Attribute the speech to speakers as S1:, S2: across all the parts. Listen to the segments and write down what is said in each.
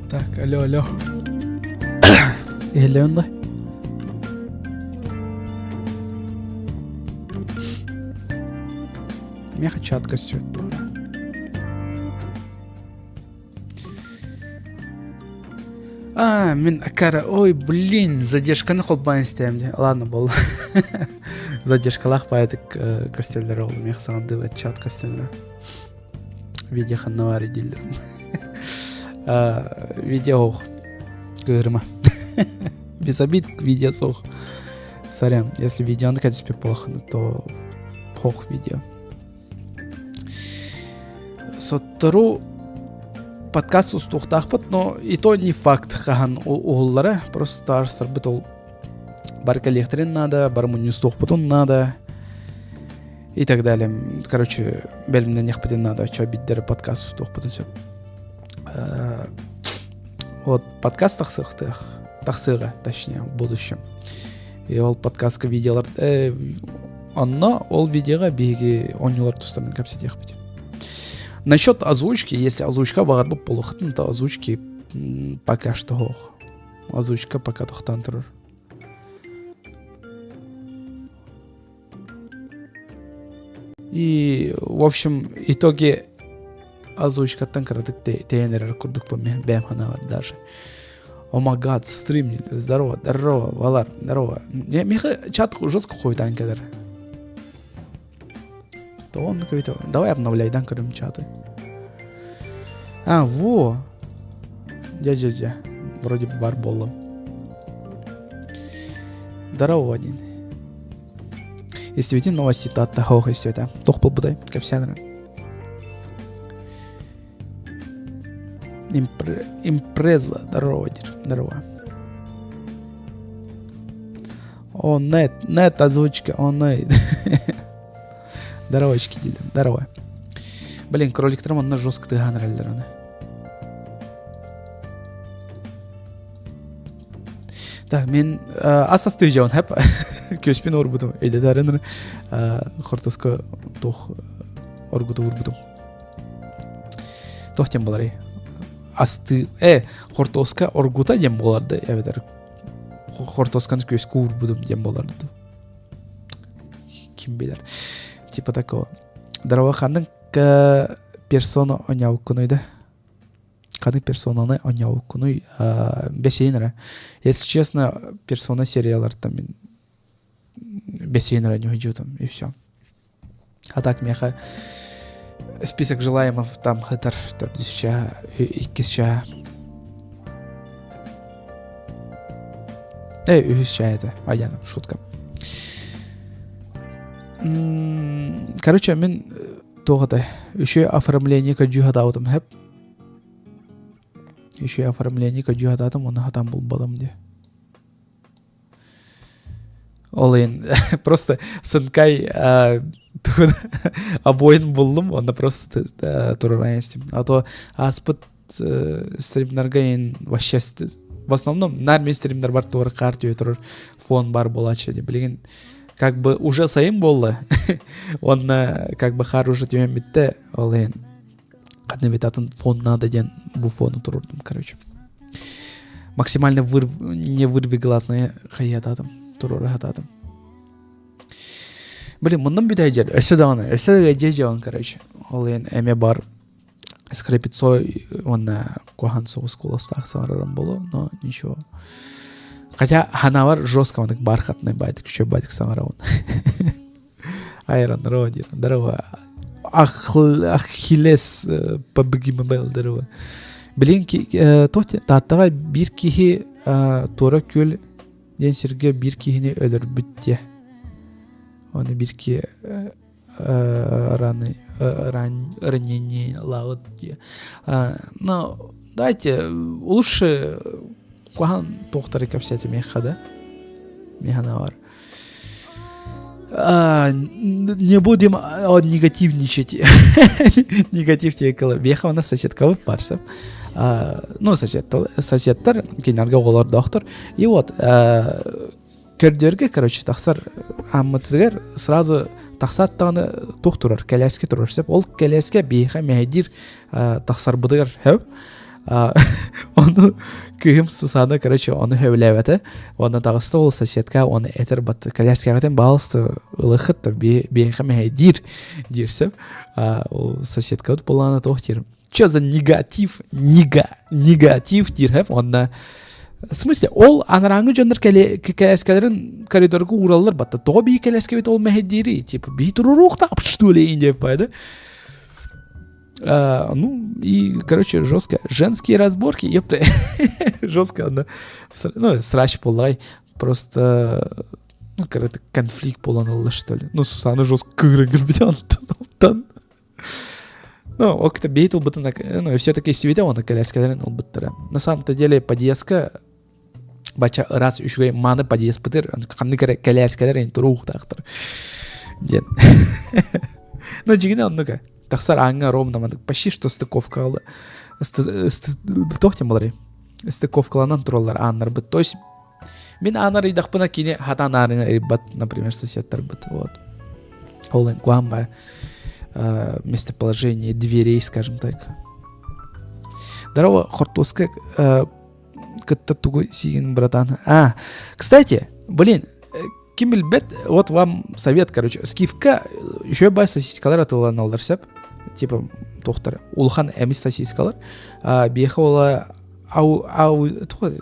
S1: Так, алло, алло. Иһиллэбин да? Меха чат көстүбэт туора. А, мин акара, ой, блин, задержканы холбоон истэм дии. Ладно, буолла. Задержкалаах баайдык көстөллөр ол мех саҥардыбыт чат көстөнөр. Видео ханна баар дииллэр. Видео ох. Кыырыма. Без обид видео суох. Сорян, если видеоны кәдіспек болахына, то пох видео. Соттору подкаст устуохтаахпыт, но и то не факт хаһан уһуллара. Просто таарыстарбыт ол бар кэлиэхтэрин наада, бар мунньустуохпутун наада и так далее. Короче, бэлэмнэниэхпитин наада, оччо биддер подкаст устуохпутун сөп. Вот подкаст тахсыахтаах, тахсыаҕа, точнее, в будущем. И ол подкастка видеолар онно ол видеоға биһиги оонньуулар тустарынан кэпсэтиэхпит. Насчет озвучки, если озвучка баҕарбыт буолуохтун, то озвучки пока что суох. Озвучка пока тохтоон турар. И, в общем, итоге озвучкаттан кыратык тэйэн эрэр курдук бэйэм санаабар даже. О май гад, стрим, здорово, здорово, Валар, здорово. Миха чат жестко хуйтан кэлэр. То он какой-то... Давай обновляй, дан көрүм чаты. А, во! Дя-дя-дя. Вроде бар буоллум. Здорово, один. Истибитин новости таатта хоох истибэтэ. Туох буолбутай? Кэпсээн эрэ. Импреза. Здорово, диир. Здорово. О, нет, нет озвучка, о, нет. Здоровочки, дииллэр. Здорово. Блин, кроликтарым онно жестко тыаһаан эрэллэр аны. Так, мин ас астыы дьон хэп күөспүн уурбутум өйдөтөрүн хортуска туох оргуту уурбутум туох диэн буоларый астыы хортуоска оргута диэн буолар да эбэтэр хортуосканы күөскэ уурбутум диэн буолар дуу ким билэр типа такого здорово ханнык персона оонньообуккунуй да Ханнык персонаны оонньообуккунуй бэсиэн эрэ. Если честно, персона сериялартан мин бэсиэн эрэ ньуһдьуутум и все. А так миэхэ список желаемов там хытар төрдүс чаа, иккис чаа. Үһүс чаа это. Айаным, шутка. Короче, мин туох этэй үчүгэй оформление көрдүү сатаабытым сөп үчүгэй оформление көрдүү сатаатым уонна сатаан булбатым дии ол иһин просто сынкай тугун обоин буллум уонна просто тураран истим а то ааспыт стримнарга иһин вообще в основном наар мин стримнар бар тугар хаар түһэ турар фон бар буолааччы дии билигин как бы уже сайын буолла уонна как бы хаар уже түһэн бүттэ ол иһин ханна эбит атын фон надо диэн бу фону туруордум короче максимально выр... не вырви глазные хайатаатым туруора сатаатым блин муннум бүтэй дьэр өссө даҕаны өссө да дьэ дьон короче ол иһин эмиэ бар скрипицой уонна куһаҕан соҕус куоластаах саҥарарым буолуо но ничего хотя ханаабар жестко маннык бархатный баайдык үчүгэй баайдык саҥарабын айрон здорово диир здорово Ахиллес PUBG Mobile здорово билин туох Тааттаҕа биир киһи туора күөл диэн сиргэ биир киһини өлөрбүт диэ оны биир киһи раны ранение лаут Но давайте лучше куһаҕан туохтары кэпсэтимиэххэ да миэхэ бар не будем негативничать негатив диэки биэхэ уонна соседкабыт барсып ну сосед соседтар кинилэргэ оҕолордоохтор и вот Көрдөргө, короче, тахсар ааммытыгар сразу тахсаат даҕаны туох турар, кэлээскэ турар сөп. Ол кэлээскэ биһиэхэ мэһэйдиир тахсарбытыгар сөп. Ону кыыһым Сусана, короче, ону сөбүлээбэтэ. Уонна таҕыста ол соседка оны этэр бат коляскаҕытын баалысты ылыхыт биэхэ мэһэйдиир диирсэм. Ол соседкабыт буолаана туох диир. Че за негатив, нега, негатив диирхэп онна в смысле ол анарааҥҥы дьоннор кэлээскэлэрин коридорга уураллар батта тоҕо бии кэлээскэбит ол мэһэйдиири типа бии туруруохтаах что ли диэп да А, ну, и, короче, жестко. Женские разборки, ёпта, жестко, она, ну, срач буоллай. Просто, ну, короче, конфликт буолан ылла, что ли. Ну, Сусана жестко кыырын көрбүтэ онтон. Ну, окта бейт ылбытын, ну, все-таки истибитэ оны кэлээскэлэрин ылбыттара. На самом-то деле, подъездка бача ыраас үчүгэй мааны подъездпытыр ханнык эрэ кэлээскэлэр эн туруухтаахтар диэн ну дьиҥинэ оннук тахсар ааҥҥа ровно маннык почти что стыковкалы туох диэн буоларый стыковкаланан тураллар ааннарбыт то есть мин аан арыйдахпына кини хатаан аанын арыйбат например соседтарбыт вот ол куамма местоположение дверей скажем так здорово хортуоска кытта тугу сиигин, братан? А, кстати, блин, ким билбэт, вот вам совет, короче, скифка еще бай сосискалар атыланаллар сөп. Типа, туохтар, улахан эмис сосискалар. Биэхэ ола ау ау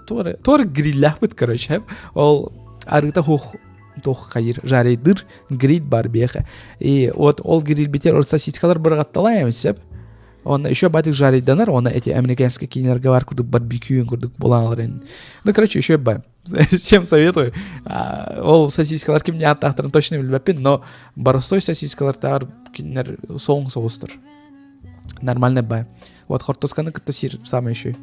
S1: туора гриллахпыт, короче, ол арыта хух туох хайыр жарейдыр гриль бар биэхэ. И вот ол гриль битер ол сосискалар бырҕатталаайм сөп. Онно еще батык жарейданар, оны эти американские кинилерге бар курдук барбекю курдук булаалар. Ну, короче, еще бай. Всем советую. Ол сосискалар кимне аттаахтарын точно билбэппин, но боростой сосискалар таар кинилер соң соҕустар. Нормальный бай. Вот хортосканы кытта сир самый еще.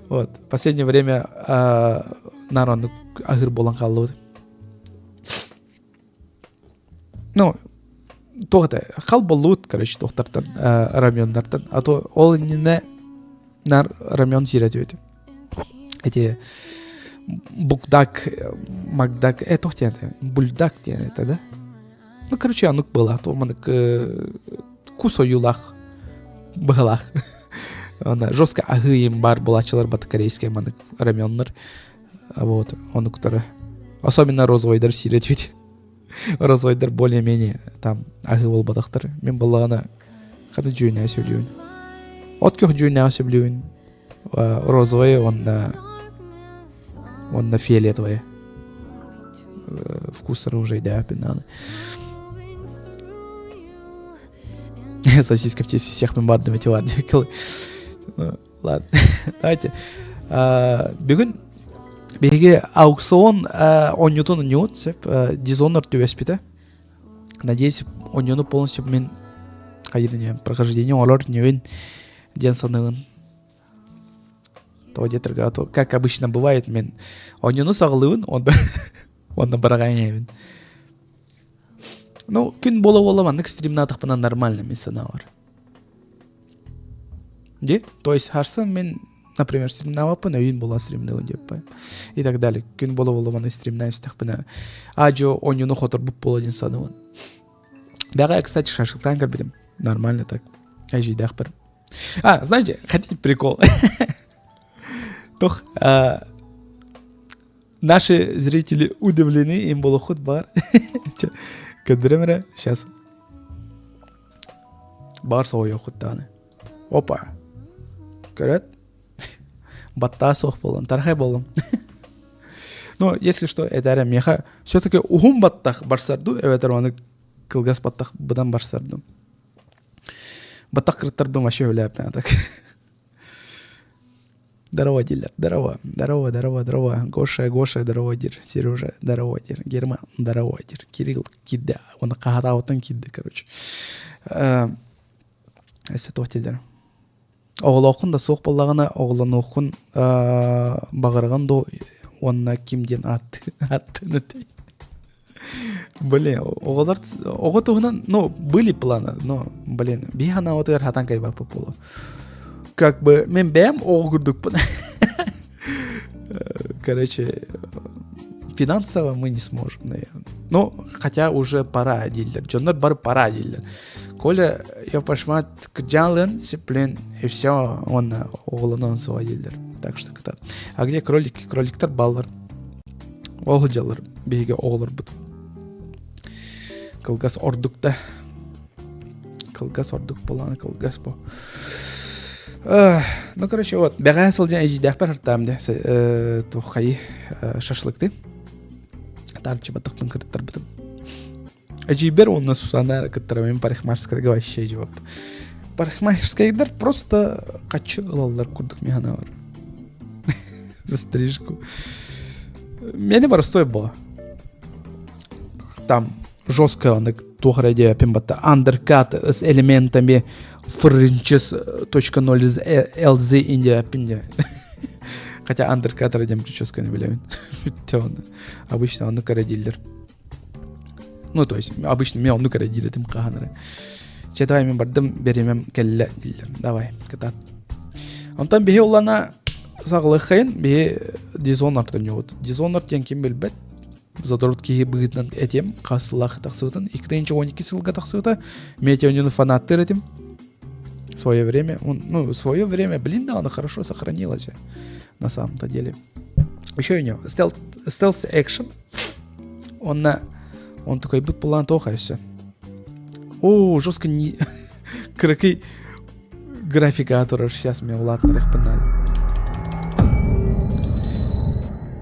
S1: Вот. Последнее время нар аһыр болан хааллыбыт. Ну, туох это, хал боллубут, короче, туохтартан, раменнартан. А то ол иннинэ нар рамен сиир этибит. Эти букдак, макдак, туох диэн это, бульдак диэн это, да? Ну, короче, оннук была, то маннык кус ойуулаах быһалаах. Она жестко аһыы бар булааччылар бат корейскай маннык раменнар. Вот, оннуктары. Особенно розовойдар сиир этибит. Розовойдар более-менее там аһыы буолбатахтар. Мин буоллаҕына хата дьүөнэҕэ сөбүлүүбүн. От күөх дьүөнэҕэ сөбүлүүбүн. Розовый уонна уонна фиолетовый. Вкустары уже өйдөөбүппүн даҕаны. Сосиска в тесте всех мен бардым эти Ладно, давайте. Бүгүн биһиги аукцион оонньуутун оонньуут сөп Dishonored түбэспитэ. Надеюсь, оонньууну полностью мин хайыр прохождение оҥорор ньүбүн диэн саныыбын. То где-то, то, как обычно бывает, мен оонньууну саҕалыыбын, онно онно быраҕайын Ну, күн буола-буола маннык стримнаатахпына нормально мин санаабар. Ди? То есть харсын мен, например, стримнаабаппын, өйүн була стримныгын диэппин. И так далее. Күн буола-буола маны стримнаан истэхпинэ, аа-дьуо оонньууну хоторбут буола диэн саныыбын. Бэҕэ, кстати, шашлыктаан көрбүтүм. Нормально так. Эжийдэхпэр. А, знаете, хотите прикол? Тух, наши зрители удивлены, им было худ бар. Кэддэрэмэрэ, сейчас. Бар соҕойуоххут даҕаны. Опа. Көрөт. Баттаа суох буолан, тархай буоллум. Ну, если что, это эрэ миэхэ все-таки уһун баттах барсар дуу, эбэтэр ону кылгас баттах быдан барсар дуу. Баттах кырыттарбын вообще өлөөппүн так. Здорово, дилер. Здорово, здорово, здорово, здорово. Гоша, Гоша, здорово, дир. Сережа, здорово, дир. Герман, здорово, дир. Кирилл, киирдэ. Уонна хаһатаабыттан киирдэ, короче. Өссө туох дииллэр. Оҕолооххун да суох буоллаҕына, оҕолонуоххун баҕарыгын дуу уонна ким диэн ааттыын этэй. Блин, оҕолор оҕо туһунан, ну, были планы, но, блин, биһи ханаабытыгар хатан кайбаппыт буолуо. Как бы мен бэйэм оҕо курдукпун. Короче, финансово мы не сможем, наверное. Ну, хотя уже пора дииллэр. Дьоннор бары пора дииллэр. Коля, я пошмат кыдьаалын, блин, и все, он оҕолонон суа дииллэр. Так что кытар. А где кролики? Кроликтар баллар. Ол дьаллар биһиги оҕолорбут. Кылгас ордук да. Кылгас ордук буолан кылгас бу. Ну, короче, вот, бэҕэһээ сылдьан эдьиийдээхпэр артаам дэ, туххайы шашлыкты. Таарчыбатахпын кырыттарбытым. Эдьиийбэр уонна Сусана кыттарамын парикмахерскайга вообще жибап. Парикмахерскайдар просто хаччы ылаллар курдук механа бар. За стрижку. Мени простой было. Там жестко он туох эрэ диэппин батта андеркат с элементами френчес точка ноль LZ индиэппин диэ. Хотя андеркат эрэ диэн прическаны билэбин. Обычно оннук эрэ дииллэр. Ну, то есть, обычно мен оннук эрэ диир этим хаһан эрэ. Чэ, давай мен бардым, беремем кэллэ дииллэр. Давай, кытаат. Онтон биһи улана саҕалыаххайын, биһи Dishonored ойнуубут. Dishonored диэн ким билбэт. Задрот киһи быһыытынан этиэм, хас сыллаах тахсыбытын. 2012 сылга тахсыбыта. Мен ойнуну фанаттыр этим. Свое время, он, ну, свое время, блин, да, оно хорошо сохранилось на самом-то деле. Еще у него стелс, стелс экшен. Он на, он такой был план тоха и все. О, жестко не... Кыракый графика турар. Сейчас мне ладно надо.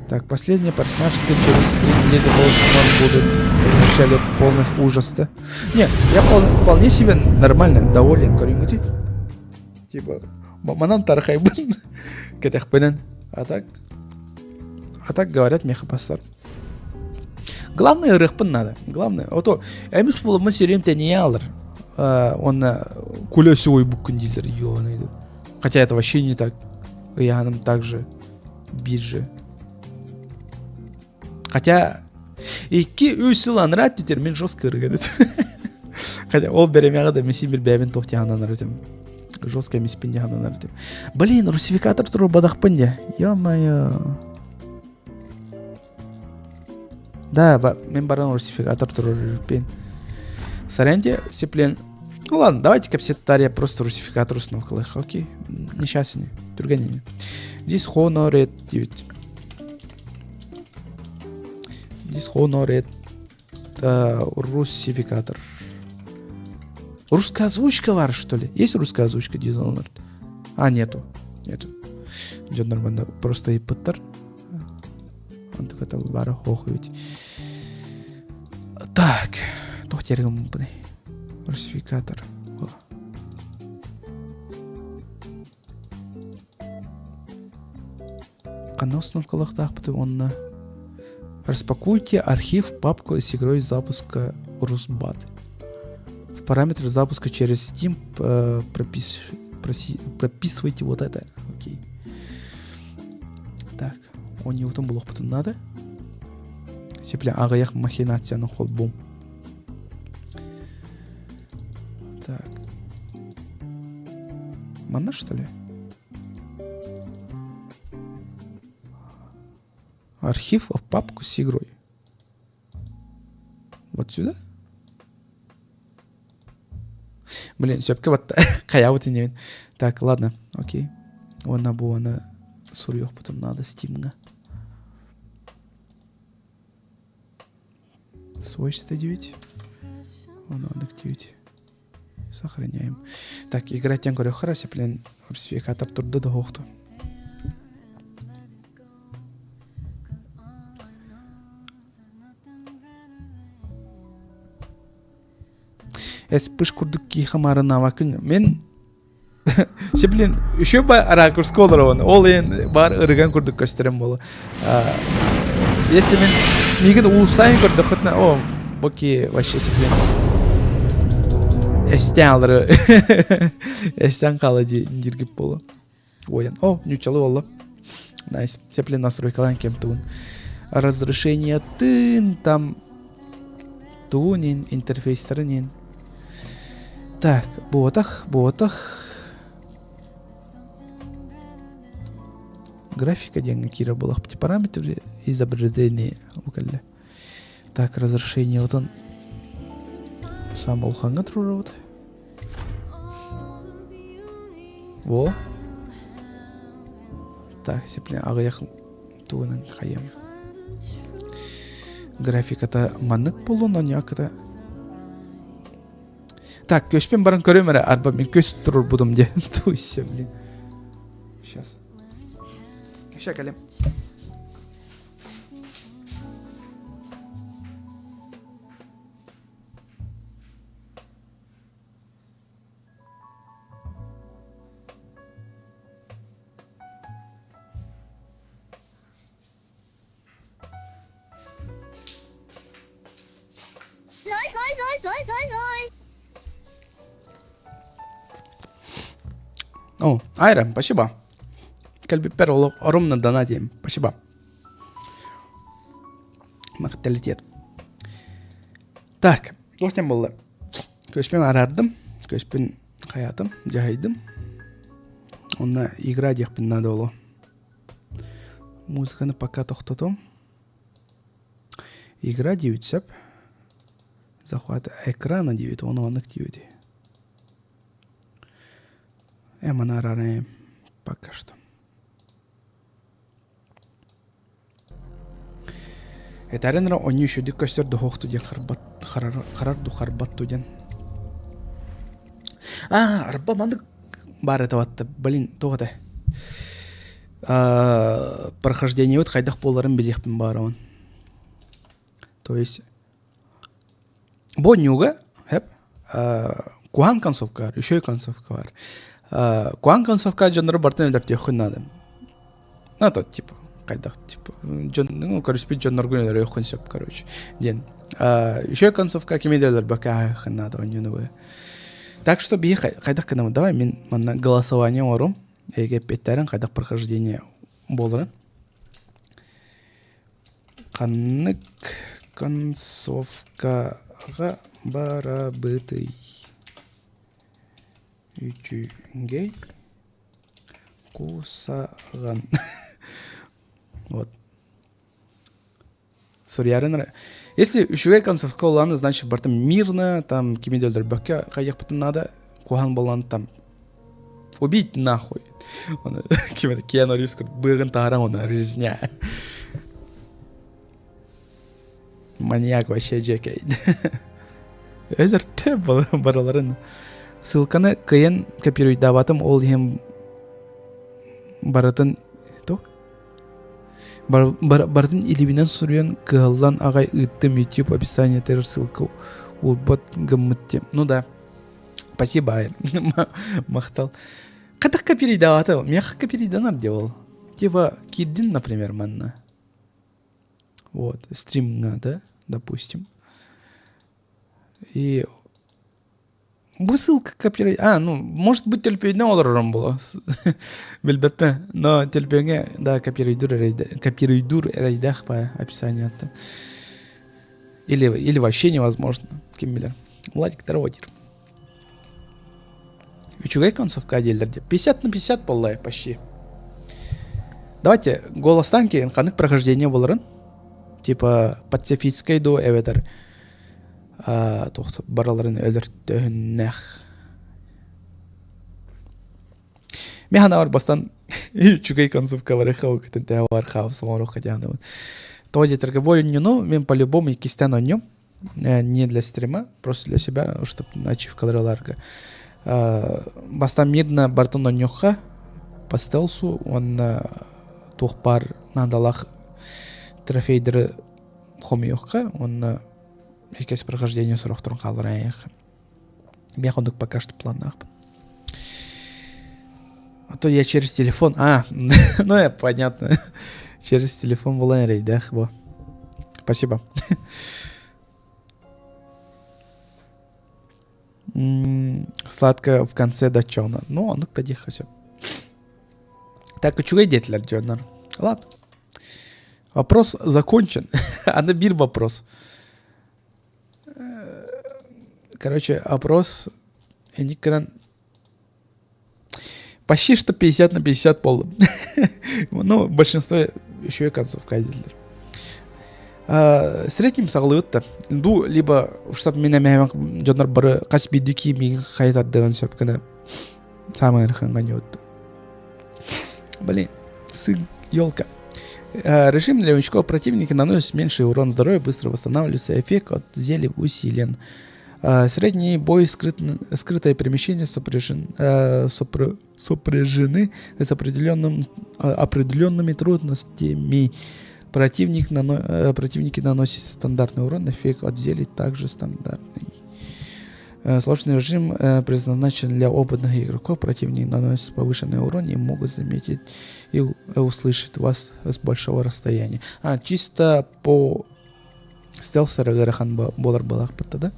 S1: Так, последняя парикмахерская через 3 недели должен будет в начале полных ужаса. Не, я вполне себе нормально доволен көрүҥҥүтүй. Типа, манан тархайбын кэтэхпинэн. А так, а так говорят меха Главное ырыахпын надо. Главное. Ото эмис буолуммун сириим тэнийэ алар. Уонна күлэ уйбуккун дииллэр ёбаный. Хотя это вообще не так. Ыйааным также бирже. Хотя 2-3 сыл анараа өттүтэр мин жестко ырыган этим. Хотя ол беремеҕэ да мин син бэйэбин туох дьаһананар этим. Жестко эмиспин дьаһананар этим. Блин, русификатор турбатахпын дьэ. Ё-моё. Да, мен баран русификатор турар Сорянте, сеплен. Ну ладно, давайте капсетария просто русификатор установкалых. Окей, несчастье, түргэнини. Dishonored 9. Dishonored русификатор. Русская озвучка бар, что ли? Есть русская озвучка Dishonored? А, нету. Нету. Дьон нормально просто ыйыппыттар. Онтуката бары хоох ведь. Так, туох диэргин Русификатор. Ханна установкалыахтаахпыт уонна Распакуйте архив папку с игрой запуска Русбат. В параметрах запуска через Steam пропис... проси... прописывайте вот это. Окей. Так, оонньуутун булуохпутун надо. Сепля аҕыйах махинацияны холбум. Так. Манна, что ли? Архив в папку с игрой. Вот сюда? Блин, сөпкө батта. Хайабыт иннибин. Так, ладно, окей. Уонна бу аны суруйуохпутун надо Steam'ҥа. Свойства 9. Ону 9. Сохраняем. Так, играть тен көрөххө сеплен русификатор турда да хоохту. Эс пыш курдук киха марынавакын. Мен Себлин еще ба ракурс олоробун. Ол эн бар ырыган курдук көстөрөм болу. Если мен мигин улусайын көрдөхөтүнэ о боки вообще себлин эстен алыры эстен кала диргип болу. Ойын. О, нючалы болла. Найс. Сеплин настройкалаан кем тугун. Разрешение тын там туунин интерфейстарынин. Так, буотах, буотах. Графика диэҥҥэ киирэр буолахпыт параметры изображения укалле. Так, разрешение вот он сам улахаҥҥа туруорабыт. Во. Так, сипле аҕыйах тугунан хайыам. Графиката маннык буолуон оньооката. Так, көспүн баран көрөм эрэ, арба мин көс турурбутум диэн. Туйся, блин. Сейчас. Ща кэлем. О, Айра, спасибо. Кэлбиппэр олох орумна дана диэм. Спасибо. Махталитет. Так, туох диэн буолла? Көспүн араардым, көспүн хайаатым, дьаһайдым. Онно игра диэхпин наада буолуо. Музыканы пока тохтотом. Игра диэбит сөп. Захват экрана диэбит, ону оннук диэбит. Эманы араарайым пока что. Этэрин эрэ онньу үчүгдүк көстөр дохуохту диэн харбат харар харар ду харбат ду диэн. Аа, арба маннык баар этэ батта. Блин, туох этэ? Аа, прохождениебыт хайдах буоларын билиэхпин баарабын. То есть бу онньууга хэп куһаан концовка бар, үчүгэй концовка бар. Куһаан концовка дьоннору барытын өлөртүөххүн наада. Ну, то типа хайдах типа дьон ну көрүспүт дьонноргун өлөрүөххүн сөп короче диэн үчүгэй концовка кими да өлөрбөккө ааһыаххын наада онньууну бу так что биһи хайдах гынабыт давай мин манна голосование оҥорум эйгэ эппиэттэрин хайдах прохождение буоларын Ханнык концовкаҕа барабытый? Үчүгэй кусаҕан. Вот. Суруйарын Если үчүгэй концовка буоллаҕына, значит барыта мирно, там кими да өлөрбөккө хайыахпытын наада. Куһаҕан буоллаҕына там убить нахуй. Ким это Киану Ривз быыгын таһаран оны резня. Маньяк вообще дьэкэй. Өлөртө бараларын. Ссылканы кыйын копируйдаабатым, ол иһин барытын то барытын илибинэн суруйан кыһаллан аҕай ыыттым YouTube описаниетыгар ссылка уурбат гыммыт диэн. Ну да. Спасибо, махтал. Хайдах копируйдаабата? Миэхэ копируйданар диэ ол. Типа киирдин, например, манна. Вот, стримҥа, да, допустим. И бу ссылка копируй... А, ну, может быть, төлөпүөнүнэн олорорум буолуо. Билбэппин. Но төлөпүөҥҥэ, да, копируйдуур эрэйдэ... копируйдуур эрэйдээх по описаниеттан. Или, или вообще невозможно. Ким билэр. Владик, здорово, диир. Үчүгэй концовка дииллэр диэ. 50 на 50 буолла почти. Давайте голостан киин ханнык прохождение буоларын типа пацифистскай дуо эбэтэр туох бараларын өлөртөһүннэх Мен ханабар бастан үчүгэй концовка барыха укытын тэһэ бар хаабыс оҥоруохха диэхнабын. Тоҕо диэтэргэ бу ойунньуну мен по-любому иккистээн оонньуом. Не для стрима, просто для себя, чтобы ачивкалары ыларга. Бастаан мирно бартын оонньуохха по стелсу уонна туох баар наадалаах трофейдары хомуйуохха уонна иккис прохождение сорохторун хаалларайыахха. Миэхэ оннук пока что планнаахпын. А то я через телефон. А, ну я понятно. Через телефон буолан эрэйдээх бу. Спасибо. Сладко в конце дочона. Ну, оннук да диэххэ сөп. Так, үчүгэй диэтилэр дьоннор. Ладно. Вопрос закончен. Аны биир вопрос. Короче, опрос инник почти что 50 на 50 болду. Ну, большинство еще и концовка дииллэр. Средним саҕалыыбыт да. Ду либо штаб мин эмэһэм дьоннор бары хас биирдии кии миигин хайытардыан сөп гына самый ыарахан ганньыбыт. Блин, сын, елка. Режим для новичков противники наносит меньший урон здоровью, быстро восстанавливается, эффект от зелий усилен. Средний бой, скрытое перемещение сопряжен, сопр, сопряжены с определенным, определенными трудностями. Противник нано, противники наносят стандартный урон, эффект от зелий также стандартный. Сложный режим предназначен для опытных игроков. Противники наносят повышенный урон и могут заметить и услышать вас с большого расстояния. А, чисто по стелсу ыарахан буолар буолаахпыт да?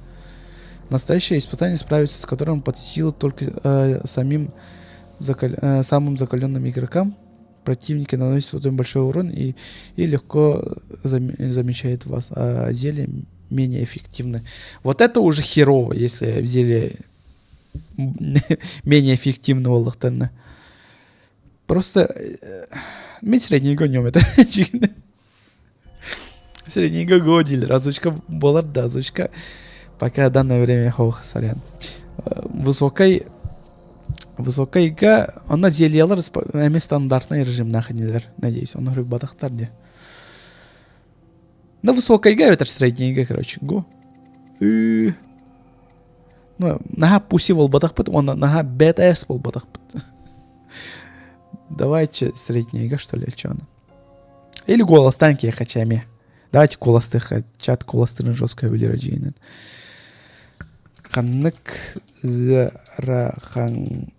S1: Настоящее испытание, справиться с которым под силу только э, самим закал... э, самым закаленным игрокам. Противники наносят очень большой урон и, и легко зам... замечают вас, а зелье менее эффективны. Вот это уже херово, если зелье менее эффективно буоллахтарына. Просто мен средний гонем это. Средний годили. Разучка буолар да, озвучка пока данное время хох, сорян. Высокой высокойга онно зельялар эми стандартный режимнаах инилэр, надеюсь, онно батахтар де. На высокойга эбэтэр среднейга, короче, го. Ну, наһаа pussy буолбатахпыт уонна наһаа badass буолбатахпыт. Давайте среднейга, что ли, что она? Или голостан киэхэ эмиэ. Давайте куоластыха, чат куоластырын жестко билэр дьиэнэн. Ханнык ыарахан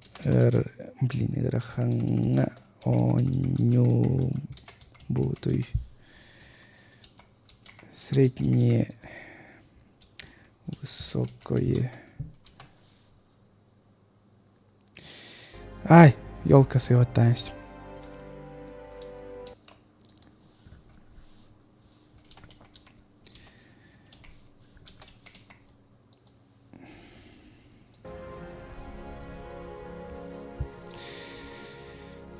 S1: блин ыарахаҥҥа оонньуу буутуй среднее высокое Ай, елка сыйыттаан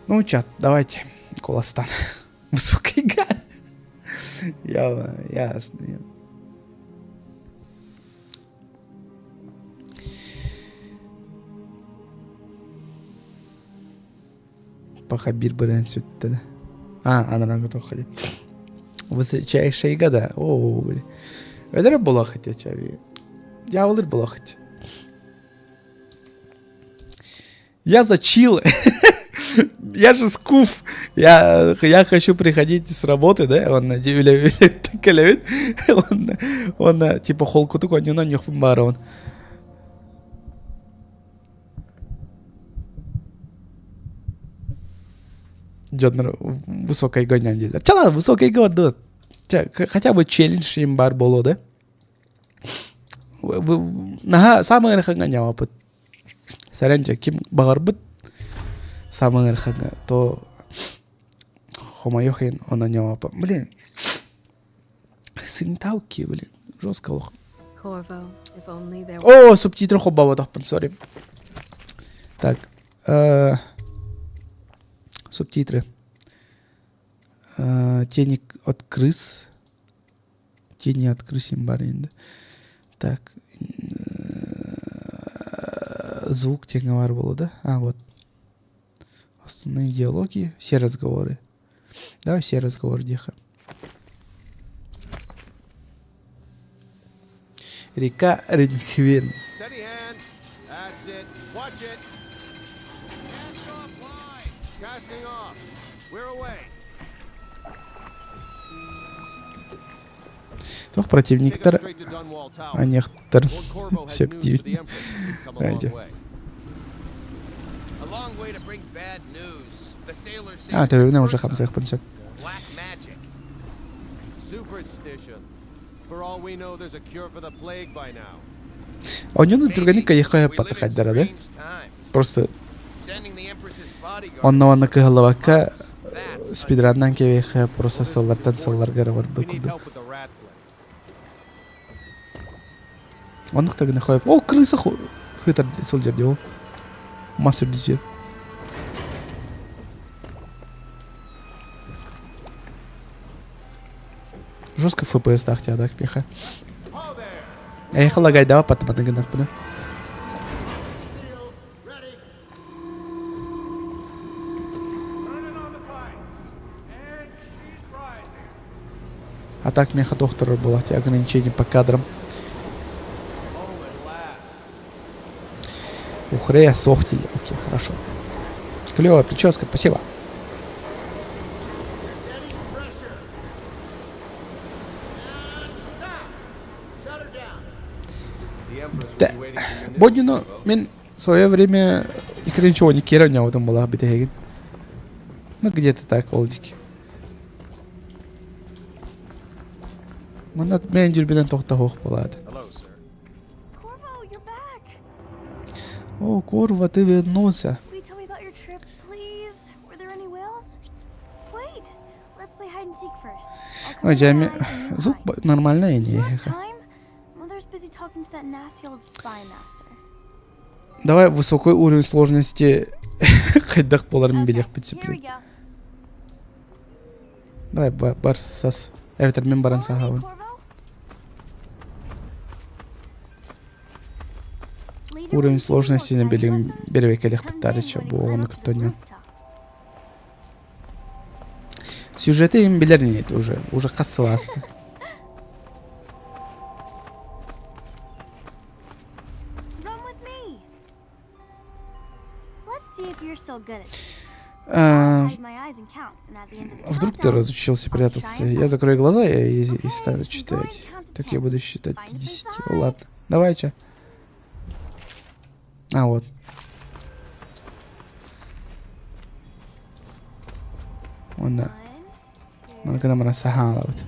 S1: Ну, чат, давайте. Куоластан. Высокий га. Я, ясно. Пока биир бырыан сүттэ да. А, анарааҥҥы туохха дии. Высочайшие года. О, били. Өлөрө буолуох этэ чаби. Дьяволыр буолуох этэ. Я за чил. Я же скуф. Я, я хочу приходить с работы, да, он кэлэбит. Он, он типа холкутук онньонон ньухпун баар он. Дьоннор высокой гонньон дииллэр. Чала, высокой гордо. Хотя бы челлендж им бар буолуо да. Наһаа самый ыарахаҥҥа ньамапыт. Сэрэн дьэ ким баҕарбыт самый ыарахаҥҥа то хомойуох иһин онон ньамаппын. Блин, сыҥтауки, блин, жестко олох. О, субтитры холбоботохпун, сори. Так, э, субтитры. Э, тени от крыс. Тени от крыс баар инде. Так, звук тэҥэ баар буолуо да? А, вот. Основные диалоги, все разговоры. Давай все разговоры диэхэ. Река Ринхвен. Туох противниктар аньыахтар сөп диибин. А, төбөбүнэн уже хамсыахпын сөп. Онньону түргэнник кайыхха патахайдара да? Просто онно-манна кыһаллыбакка спидраннаан кэбиэххэ просто сыллартан сылларга эрэ барбыт курдук. Оннук да гына хойоп. О, крыса хытар сылдьар дии ол. Мас үрдүтүөр. Жестко FPS таах так пеха. Эйхэ лагайдаба паттаматын гынахпына. А так меха доктор была, ограничение по кадрам. Ухрея сохтили. Окей, хорошо. Клевая прическа, спасибо. Да. Бодину мен в свое время никогда ничего не керен оттон была битегин. Ну где-то так олдики. Манна мен жүрбенен тохта хоох болады. О, Корво, ты вернулся. Ой, Джами, звук нормальный не Давай высокий уровень сложности хайдах боларын билиэхпит сөп. Давай бар сас. Эбэтэр мин баран саһабын. Уровень сложности билигин беребекелехпит таарыча бу оҕону кытта оонньоон. Сюжеты им билэр нет уже, уже хас сыл ааста. А, вдруг ты разучился прятаться? Я закрою глаза и, и стану читать. Так я буду считать до 10. Ладно, давай, че. А, вот. Уонна манна гынан баран саһаалабыт.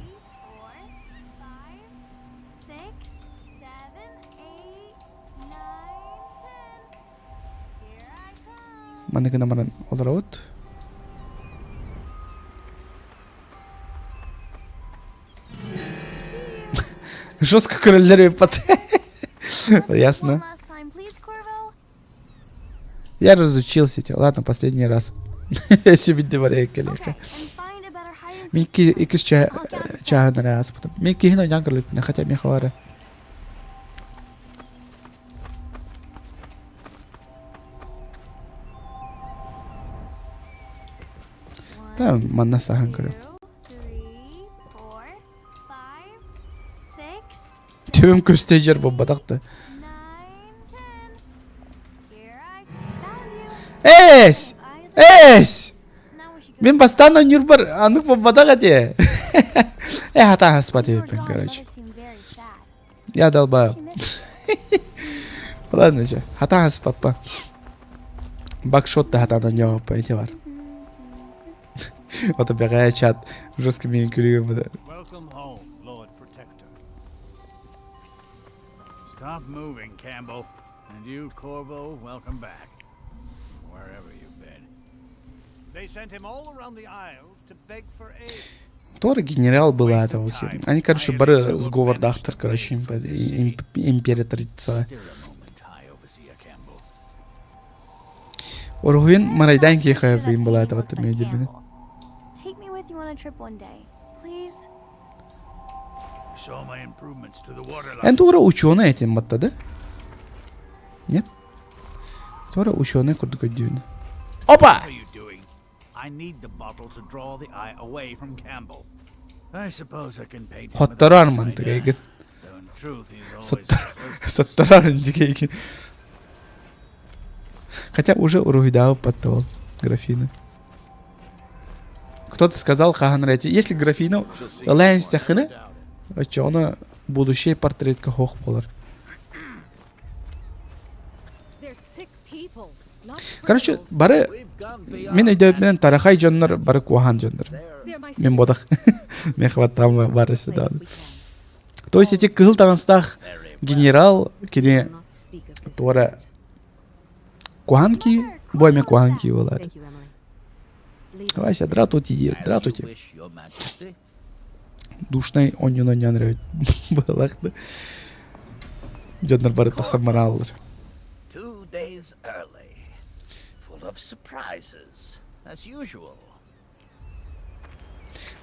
S1: Манна гынан баран олоробут. Жестко көрөллөр эбит. Ясно. Я разучился. Ладно, последний раз. Себе кэлиэххэ. Мин иккис чааһын эрэ ааспытым. Мин киһин ойнаан көрбүппүнэ, хотя миэхэ баара. Да, манна саһан көрүм. Түбүм көстө дьэр буолбатах да. Эс! Эс! Мин бастаан оонньуурбар аннык буолбатах этэ. Э, хата аспат эбиппин, короче. Я долбаю. Ладно же, хата аспаппа. Бакшот да хатаан оонньооппа ити бар. Ото бэҕэһээ чат жестко миигин күлүгүм быда.
S2: Welcome home, Lord Protector. Stop moving, Campbell. And you, Corvo, welcome back. Wherever you've been. They sent him all around the Isles to beg for aid.
S1: Тора генерал была это вообще. Они, короче, бары сговордаахтар, короче, императрица.
S2: Still a moment, High Overseer Campbell.
S1: Уруһуйун марайдаан киэхэ была это вот медельбини.
S3: Take me with you on a trip one day, please.
S2: You saw my improvements to the water
S1: Эн
S2: line.
S1: туора ученый этим батта, да? Нет? Туора ученый курдук өйдүүнү. Опа!
S2: What are you doing? I need the bottle to draw the eye away from Campbell. I suppose I can paint him with a
S1: Хоттороор
S2: nice
S1: мантык
S2: idea.
S1: эйгин.
S2: Though in truth, he's always
S1: Соттор
S2: close to the
S1: Соттарар индикейгин. Хотя уже уруһуйдаабыт баттабал графина. Кто-то сказал хаһан эрэ если графина ылаан истэххинэ оччоҕуна будущий портретка хоох буолар. Короче, бары мин өйдөөбүнэн тарахай дьоннор бары куоһаан дьоннор. Мин ботах. Мен хваттаам бары сюда. То есть эти кыһыл таҥастаах генерал кини туора куһаан кии, бу эмиэ куһаан кии буолаат. Вася, дратути, дратути. Душнай онньун онньоон эрэ быһалаах да. Дьоннор бары тахсан барааллар.
S4: 2 days early. Full of surprises, as usual.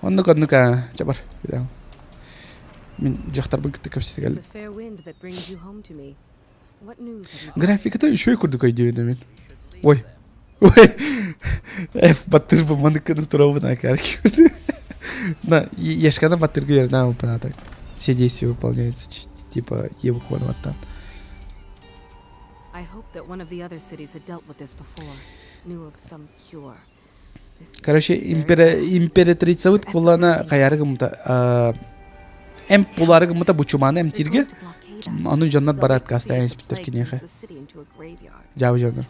S1: Оннук оннук аа, чабар. Мин дьахтарбын кытта кэпсэтэ Графиката үчүгэй курдук өйдүүбүн мин. Ой. Ой. F баттыр бу маныкканы турабын акар. На, ешкана баттырга верна так. Все действия выполняются типа Е букваны баттан. Короче, императрицабыт кулана хайары гыммыта эмп булары гыммыта бу чуманы эмтииргэ ону дьоннор бары отказтаан испиттэр киниэхэ дьаабы дьоннор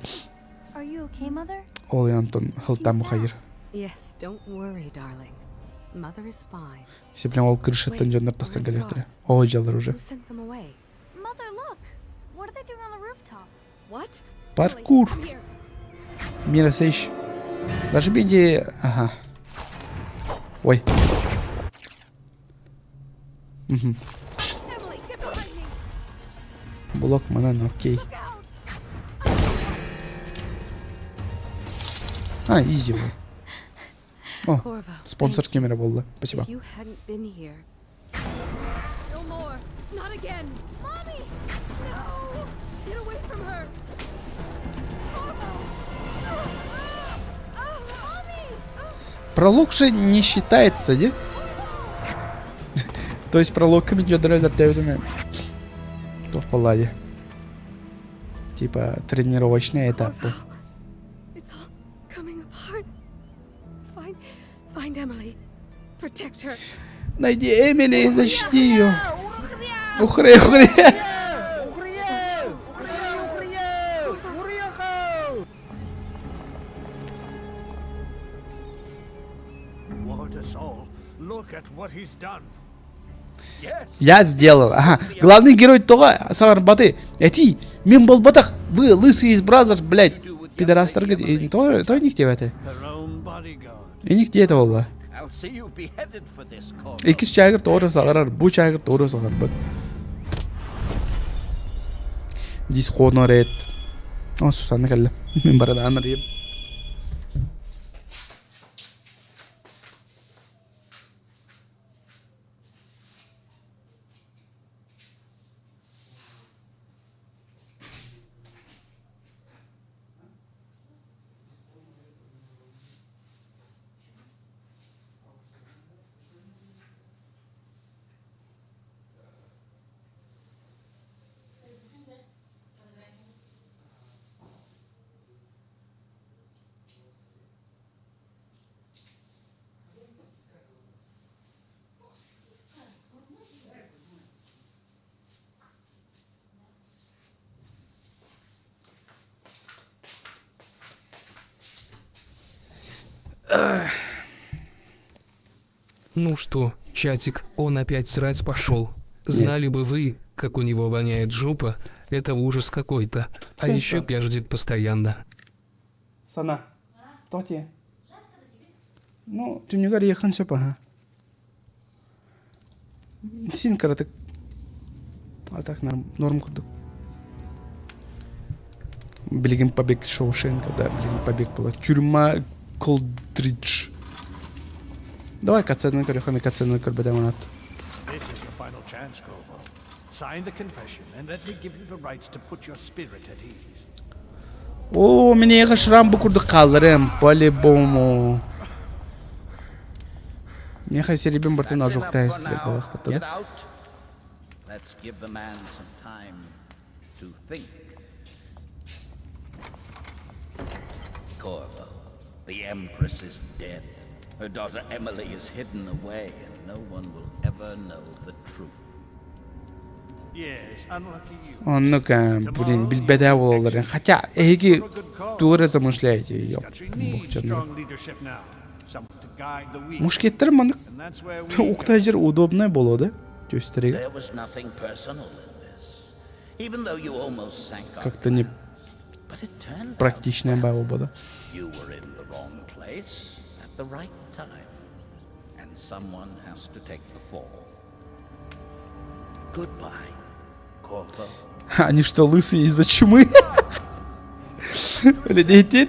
S1: ол онтон хылтан мухайыр Сиплен ол крышаттан дьоннор тахсан кэлиэхтэрэ. Ол дьаллар уже. Паркур. Мира Сейш. Нажмите... Ага. Ой. Угу. Блок манан, окей. А, изи был. О, спонсор кемере буолла. Спасибо. Пролог же не считается, не? То есть пролог идет То в палладе. Типа тренировочные этапы. Найди Эмили и защити ее. Ухры, ухры. Я сделал. Ага. Главный герой тоҕо саҥарбаты. Этий, мин буолбатах. Вы лысый из Brothers, блядь. Пидорастар то, то них диэбэтэ. Иник диэтэ буолла. Иккис чаагыр тоҕо саҥарар, бу чаагыр тоҕо саҥарбат. Dishonored. О, Сусанна кэллэ. Мин барадаан арыйым.
S5: Ну что, чатик, он опять срать пошел. Знали бы вы, как у него воняет жопа, это ужас какой-то. А еще пяждет постоянно.
S1: Сана, тоти. Ну, түнүгэр иэхэн сөп аха. Син кыратык. А так норм, норм курдук. Билигин побег Шоушенка, да, билигин побег была. Тюрьма Колдридж. Давай катсцены көрөхөн, катсцены көрбөтөм анат.
S2: This is your final chance, Corvo. Sign the confession and let me give you the rights to put your spirit at ease.
S1: Оо, миниэхэ шрам бу курдук хаалларым, по-любому. Миэхэ сирибин бартын ожогтай силер буолахпыт да.
S4: Let's give the man some time to think. Corvo, the Empress is dead. Her daughter Emily is hidden away, and no one will ever know the truth.
S1: Оннук, блин, билбэтэ буолаллар. Хотя, эһиги тугу эрэ замышляете, ёп, Мушкеттер маннык уктайжыр удобный буолуо да түстэригэр. Как-то не практичная баба да. Они что, лысые из-за чумы? Блин,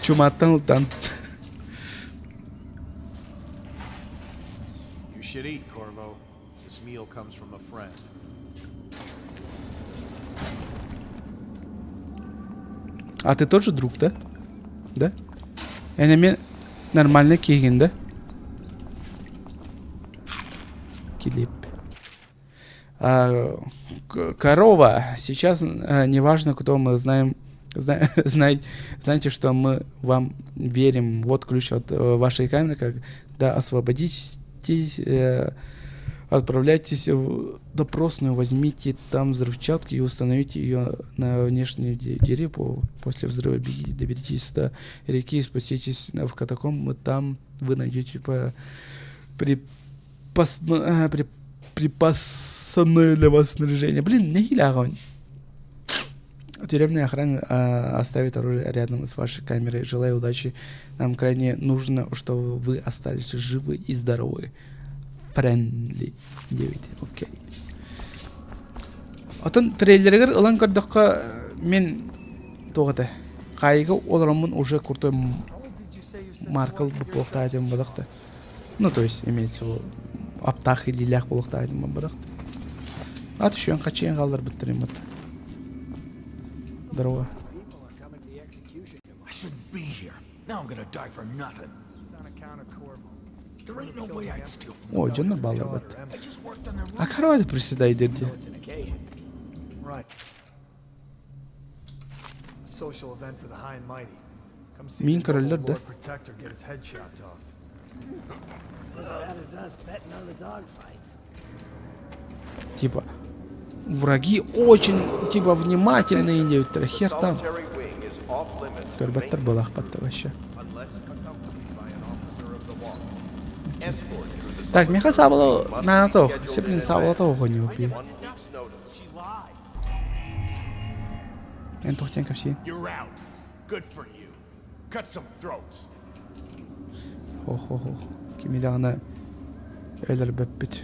S1: Чуматтан ылтан.
S6: deal comes from a friend.
S1: А ты тоже друг, да? Да? Эн эмиэ нормально киһигин, да? Килип. А, корова. Сейчас неважно, кто мы знаем, знаете, что мы вам верим. Вот ключ от вашей камеры. Когда освободитесь, отправляйтесь в допросную, возьмите там взрывчатку и установите ее на внешней двери. После взрыва бегите, доберитесь до реки и спуститесь в катакомбы. Там вы найдете по припасанное для вас снаряжение. Блин, нэһиилэ огонь. Тюремная охрана оставит оружие рядом с вашей камерой. Желаю удачи. Нам крайне нужно, чтобы вы остались живы и здоровы. Friendly 9. Окей. Оттон трейлеригэр ылан көрдөххө мин туох этэ хаайыга олороммун уже крутой Маркл буолуохтаах этим бодохто. Ну, то есть, имеется в виду, аптаах илиилээх буолуохтаах этим бодохто. Ат үшүөн хачыйан хаалларбыттар им Здорово.
S7: I shouldn't be here. Now I'm gonna die for nothing. There ain't no way I'd steal from
S1: О, дьоннор баалларбат.
S7: I just worked on their
S1: А кровать приседай дерди.
S8: Right. A social event for the high and mighty. Come see
S1: Мин
S8: the noble
S1: көрөллөр да.
S8: Lord Protector get his head chopped off.
S9: As bad as us betting on the dogfights.
S1: Типа, враги очень, типа, внимательные диэбиттэрэ. Хер там.
S10: Solitary wing is off limits to
S1: Көрбөттөр
S10: maintenance
S1: буолаахпатта вообще.
S10: unless accompanied by an officer of the watch. Escort through the
S1: Так, миэхэ саабала
S10: must be
S1: наанатох.
S10: scheduled
S1: Сеплин
S10: in
S1: саабалата
S10: advance
S1: оҕонньуо
S10: with one week's notice.
S1: Эн туохтен кэпсиин.
S7: You're out. Good for you. Cut some throats.
S1: Ох-ох-ох. Кими даҕаны өлөрбөппүт.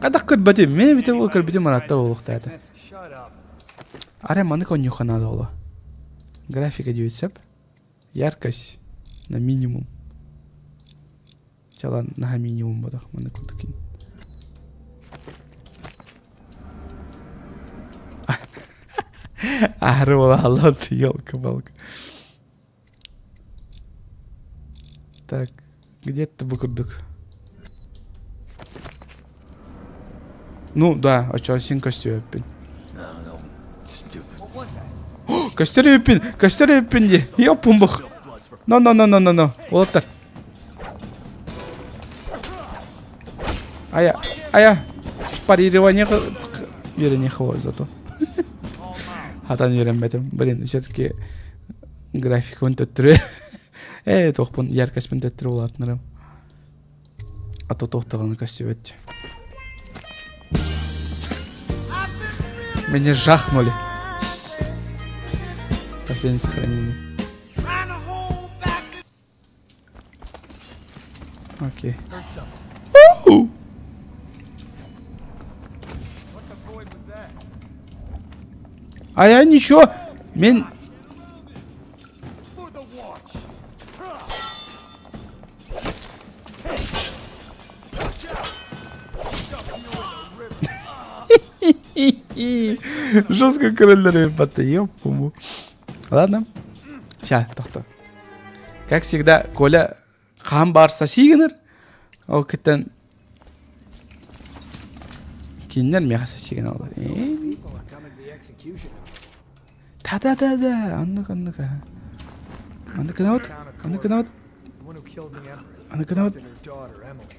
S1: Хайдах көрбөтүм? Мен бите ол көрбүтүм ыраатта буолуохтаата.
S8: Shut up.
S1: Арай маннык оонньуохха наада буолуо. Графика диэбит сөп. Яркость на минимум. Чалан наһаа минимум бодох маннык курдук Аһары буолааллар елка-палка. Так, где-то бу курдук. Ну да, очо син көстүбэппин. Көстөр эбиппин, көстөр эбиппин дии. Ёппун No, no, no, no, no, no. Уолаттар. Ая, ая. Парирование үөрэниэхэ зато. Хатан үөрэммэтим. Блин, все-таки графикабын төттөрү. Ээ, туохпун яркостьпын төттөрү улаатынарым. А то туохтаҕына көстүбэт. Меня жахнули. Последнее сохранение. Окей.
S8: Heard something. What the void was that?
S1: А я ничего. Мен
S8: For the watch. Watch out! Dump you in the river.
S1: Жестко крылья ёппуму. Ладно. Ща, тохто. Как всегда, Коля хаан барса сиигинэр. Ол кыттан кинилэр миэхэ сиигин аллар.
S9: People are coming to the execution.
S1: Да-да-да-да, оннук оннук. Оннук гынабыт, оннук гынабыт,
S8: The one who killed the Empress.
S1: оннук гынабыт.
S8: And her daughter, Emily.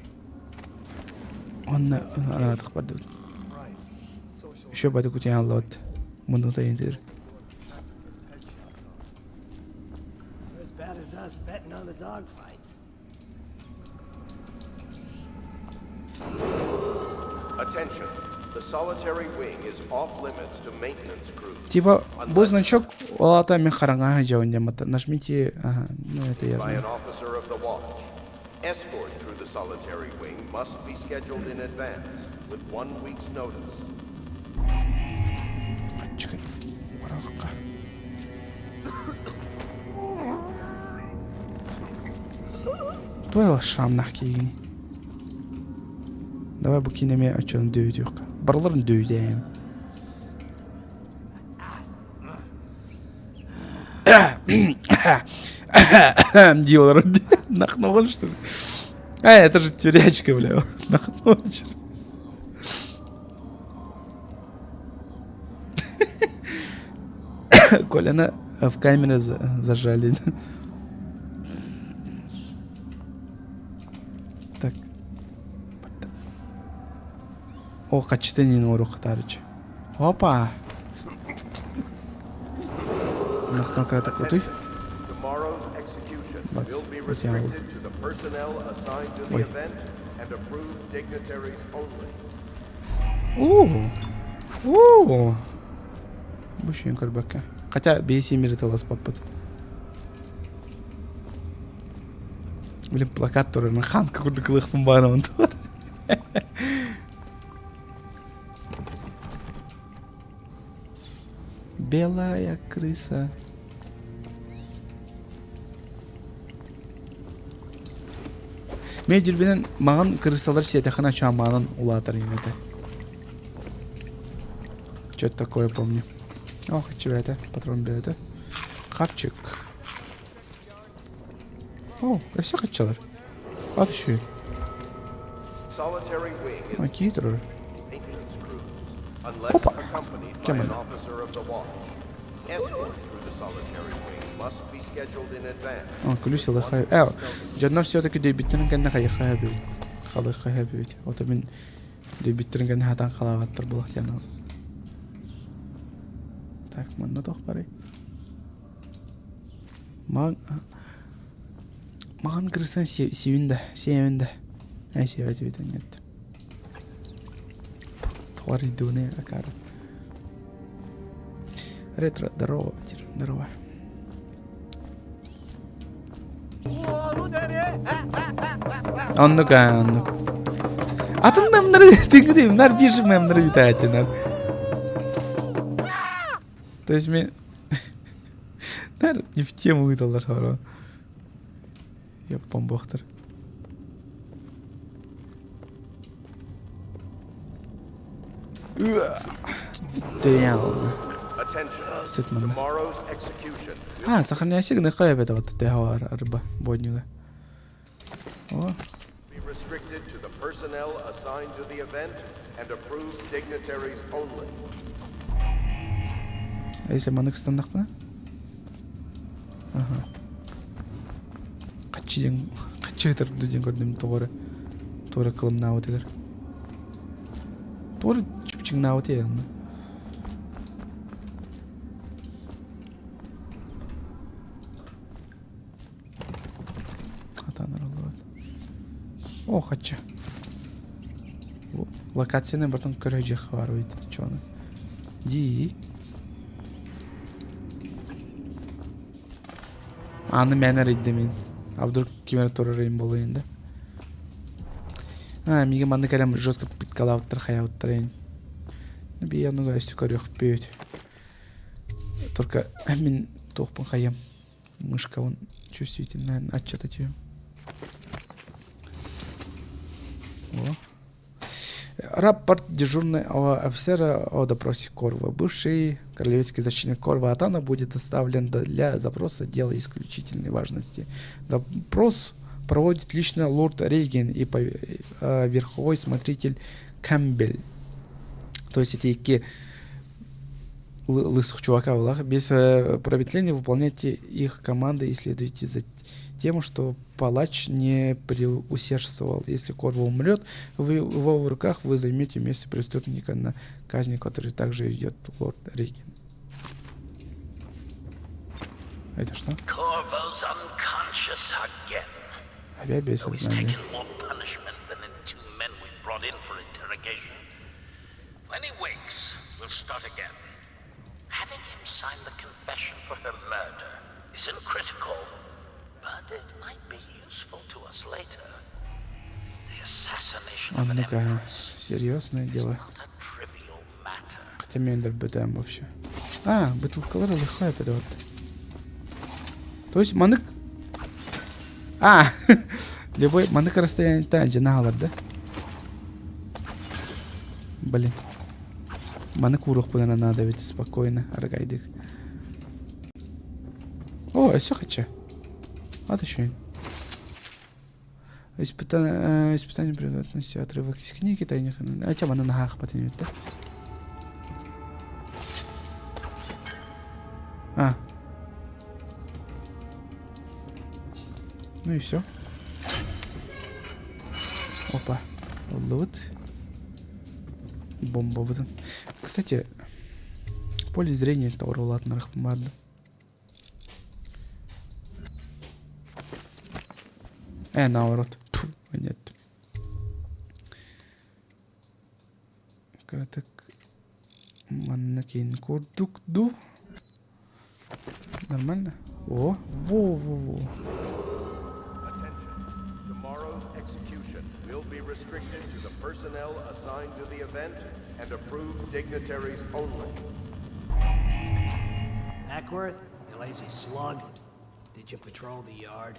S1: Онно анаратых бардыбыт.
S8: Right. Social
S1: Еще бады кутен аллабыт. Мунута интир.
S9: They're as bad as us betting on the dogfights.
S10: Attention. The solitary wing is off limits to maintenance crews.
S1: Типа, бу значок ол аата мин хараҥаһа дьабын диэммэтэ. Нажмите, ага, ну это я
S10: By an
S1: знаю.
S10: officer of the watch. Escort through the solitary wing must be scheduled in advance with one week's notice.
S1: Чекай. Барахка. Туох шрамнаах киһигиний? Давай бу киинэми оччону дөйүтүөххэ. Барыларын дөйүтээм. Дии олорор Нахногон что ли? А, это же тюрячка, бля. Нахногон Коляна в камере зажали. Так. О, хаччыта нин орух хатарычы. Опа! Нахна крата крутой. Бац, вытянул. Ой. Оо! Оо! Бу үчүгэй көрбөккө. Хотя бейси мири таласпаппыт. Блин, плакат турар. Мен ханка курдук ылыахпын баарымын туар. Белая крыса. Мен дюльбинен маған крысалар сиэтэххинэ чаамаанан улаатар этэ. Что-то такое помню. Ох, чего это? Патрон бэйэтэ. Хавчик. О, өссө хаччалар. Ат үчүгэй. Окей, турар. Опа! Кем это? Күлүс ылыхай. Э, дьоннор все-таки дөйбүттэрин кэннэ хайыхха эбит. Халыхха эбит. Ото мин дөйбүттэрин кэннэ хатан халаабаттар булах диэн Так, манна тох барый. Маҕан кырсан сиибин да, сиэбин да. Эй, сиэбэт эбит нет. Тоҕо арыйдыбыный акаары. Ретро, здорово, здорово. Оннук аа, оннук. Атын мемнары түҥҥү нар биржа мемнары витаятинар. То есть мен нар не в тему ыыталлар хоро. Яппон буохтар. Дэйална. Сыт манна. А, сохраняйся гыныхха эбэтэ вот тэһэ арба боднюга. О. А если маннык ыстаннахпына? Ага. Хаччы диэн хаччы ытырды диэн көрдүм тоҕо эрэ тоҕо эрэ кылымнаабытыгар. Тоҕо эрэ чыпчыҥнаабыт ээ онно. Хатаан арыллыбат. О, хачча. Локацияны бартан көрө дьиэх баар эбит чону. Дии. Аны мен эрийдим А вдруг ким эрэ турар им буолуо да. А, миигин маннык эрэ жестко пыткалаабыттар хайаабыттар эҥин. Бии оннуга өссө көрүөхпүт. Только мин туохпун хайыам. Мышкабын чувствительная аччата түһүм. О. Рапорт дежурного офицера о допросе Корва. Бывший королевский защитник Корва Атана будет доставлен для запроса дела исключительной важности. Допрос проводит лично лорд Рейген и верховой смотритель Кэмпбелл. То есть эти лысых чувака была. Без промедления выполняйте их команды и следуйте за тем, что палач не преусердствовал. Если Корво умрет, вы, в его руках вы займете место преступника на казни, который также идет лорд Рейген. Это что? Опять без сознания.
S4: Having him sign the confession for her murder isn't critical, but it might be useful to us later. The assassination
S1: А
S4: of an
S1: ну-ка,
S4: empress
S1: серьезное
S4: is
S1: дело.
S4: not a trivial matter.
S1: Хотя мен БТМ вообще. А, бытылкалар лыхай вот. То есть манык... А, любой манык расстояние дьанаалар да? Блин. Маны кууруохпун надо ведь спокойно, аргайдык. О, өссө хачча. Ат еще. Испытание, испытание пригодности, отрывок из книги тайных. А тема на ногах потянет, да? А. Ну и все. Опа. Лут. Бомба выдан. Кстати, поле зрения Таурулат Нарахмад. Наоборот. Тьфу, нет. Кыратык манна киин курдук ду. Нормально? О, во-во-во.
S10: Tomorrow's execution will be restricted to the personnel assigned to the event and approved dignitaries only.
S9: Ackworth, you lazy slug. Did you patrol the yard?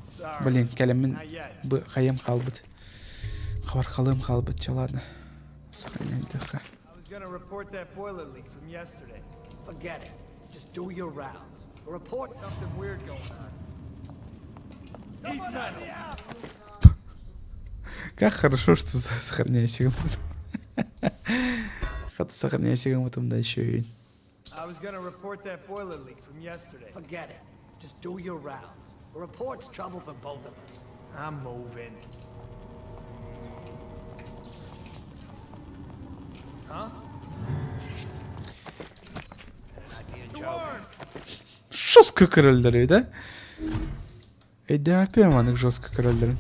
S8: Sorry.
S1: Блин, кэлэммин
S8: Not yet.
S1: бу хайым хаалбыт. Хабархалым хаалбыт, чэ ладно. Сохраняйдыха.
S8: I was gonna report that boiler leak from yesterday.
S9: Forget it. Just do your rounds. Report
S8: Something weird going on. Eat metal.
S1: Как хорошо, что сохраняйся потом. Хата сохраняйся потом, да еще и.
S8: I was gonna report that boiler leak from yesterday.
S9: Forget it. Just do your rounds. A report's trouble for both of us.
S8: I'm moving. Huh?
S9: Not be a joke.
S1: Жестко королдер, да? ЭДАП маннык жестко королдер.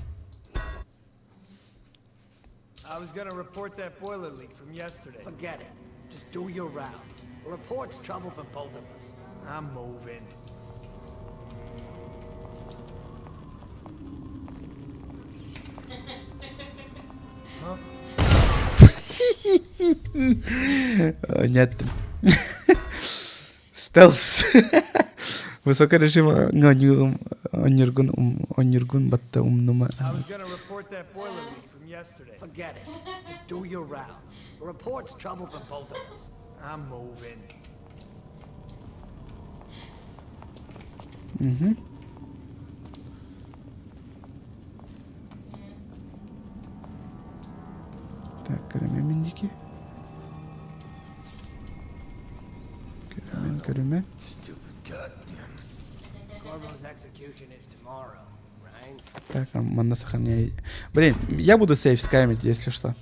S8: I was gonna report that boiler leak from yesterday.
S9: Forget it. Just do your rounds. A report's trouble for both of us.
S8: I'm moving.
S1: Нет. Стелс. Высокий режим онюргун онюргун батта умнума.
S8: I was gonna report that boiler leak from yesterday.
S9: Forget it. Just do your rounds. A report's trouble for both of us.
S8: I'm moving.
S1: Угу. Так, көрүмэ миндики. Көрүмэн, көрүмэн.
S9: Corvo's execution is tomorrow, right?
S1: Так, а манна сохраняй. Блин, я буду сейф скамить, если что.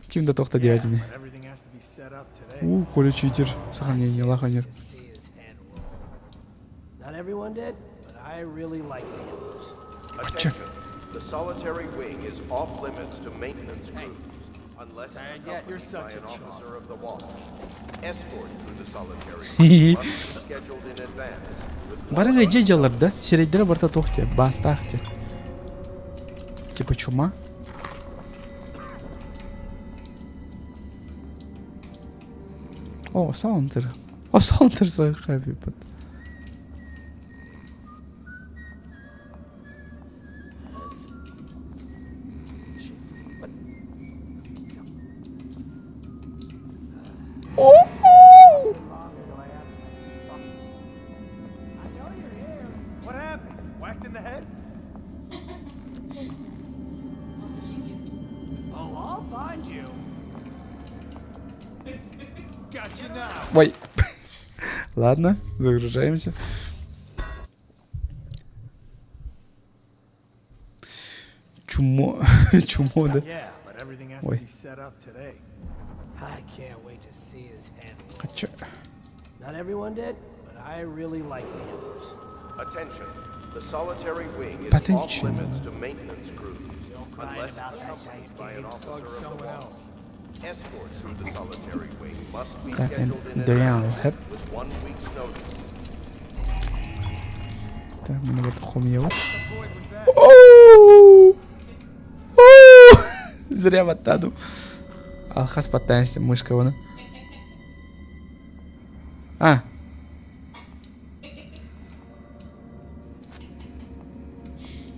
S1: Ким да тохта
S8: Yeah,
S1: девятини.
S8: but everything has to be set up today.
S1: У, Коля читер. Сохранение лаханер.
S9: To see his head roll. Not everyone did, but I really like the embers.
S10: Attention. The solitary wing is off limits to maintenance
S9: Hey.
S10: crews unless
S9: Tired yet?
S10: accompanied
S8: You're such
S10: by an
S8: a chump.
S10: officer of the watch. Escort through the solitary wing must be scheduled in advance with one
S1: Барыга дьэ да? Сирэйдэрэ барыта туох диэ, баастаах диэ. Типа чума? О, Саунтер. О, Саунтер сахабипат.
S8: What happened? Whacked in the head?
S9: Oh, I'll find you.
S8: Got you now.
S1: Ой. Ладно, загружаемся. Чумо. Чумо, да?
S8: Yeah, but everything has to
S1: Ой.
S8: be set up today.
S9: I can't wait to see his head roll.
S1: А чё?
S9: Not everyone did, but I really like the embers.
S10: Attention. The solitary wing is off
S1: Attention.
S10: limits to maintenance crews
S9: Still crying
S10: unless
S9: about that dice
S10: accompanied by an
S9: game.
S10: officer
S8: Bug
S10: of the
S8: someone
S10: watch.
S8: else.
S10: Escort through the solitary wing must be
S1: Так,
S10: scheduled in
S1: Дөйөн
S10: advance
S1: хэп.
S10: with 1 week's notice.
S1: Так, мин вот хомьев.
S8: Boy, was that?
S1: Оу! Оу! Зря баттадым. Алхас баттаан мышка оны. А.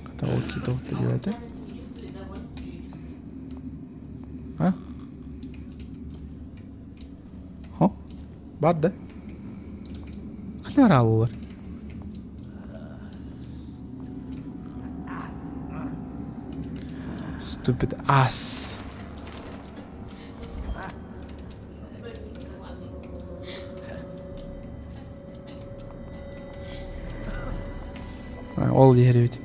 S1: Хата ол ки тоқты деп А? Бар да? Ханна араалылар? Stupid ass. Ол иһэр эбит.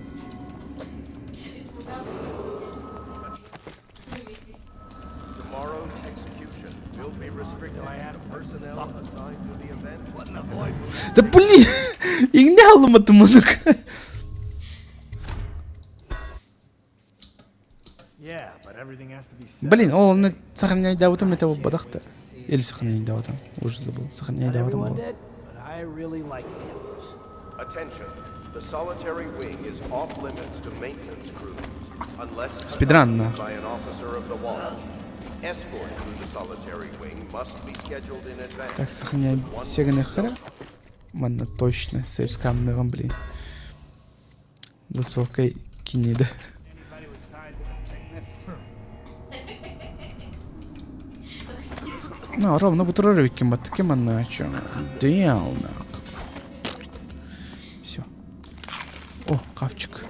S1: Да блин! Иҥнэ аллыматым мунук. Блин, ол онно сохраняйдаабытым это буолбатах да. Или сохраняйдаабытым. Уже забыл. Сохраняйдаабытым буолла. Спидран нах. Так, сохраняй сегнехара. Манна точно сейвскамныгым, блин. Высокой кинида. Ну, ровно бу турар эбиккин баттыкы манна чё. Damn. Все. О, хавчик.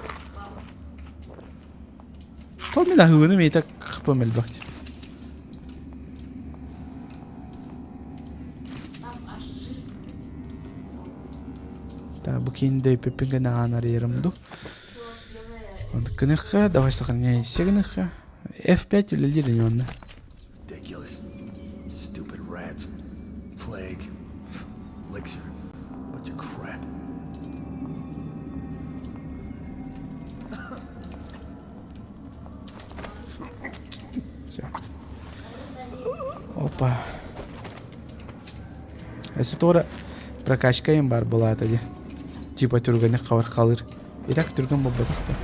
S1: То мен аһыыны мейта хпым элбэх. Так, бу киинде пеппинге наан арыйарым ду. Кыныхха, давай сохраняй сигыныхха. F5 үлэлиир ини онно.
S7: Ridiculous. Stupid rats. Plague. Elixir. Bunch of crap.
S1: Все. Опа. Өссө туора прокачка им бар была дии. Типа түргэнник хабар халыр. И так түргэн буолбатах да.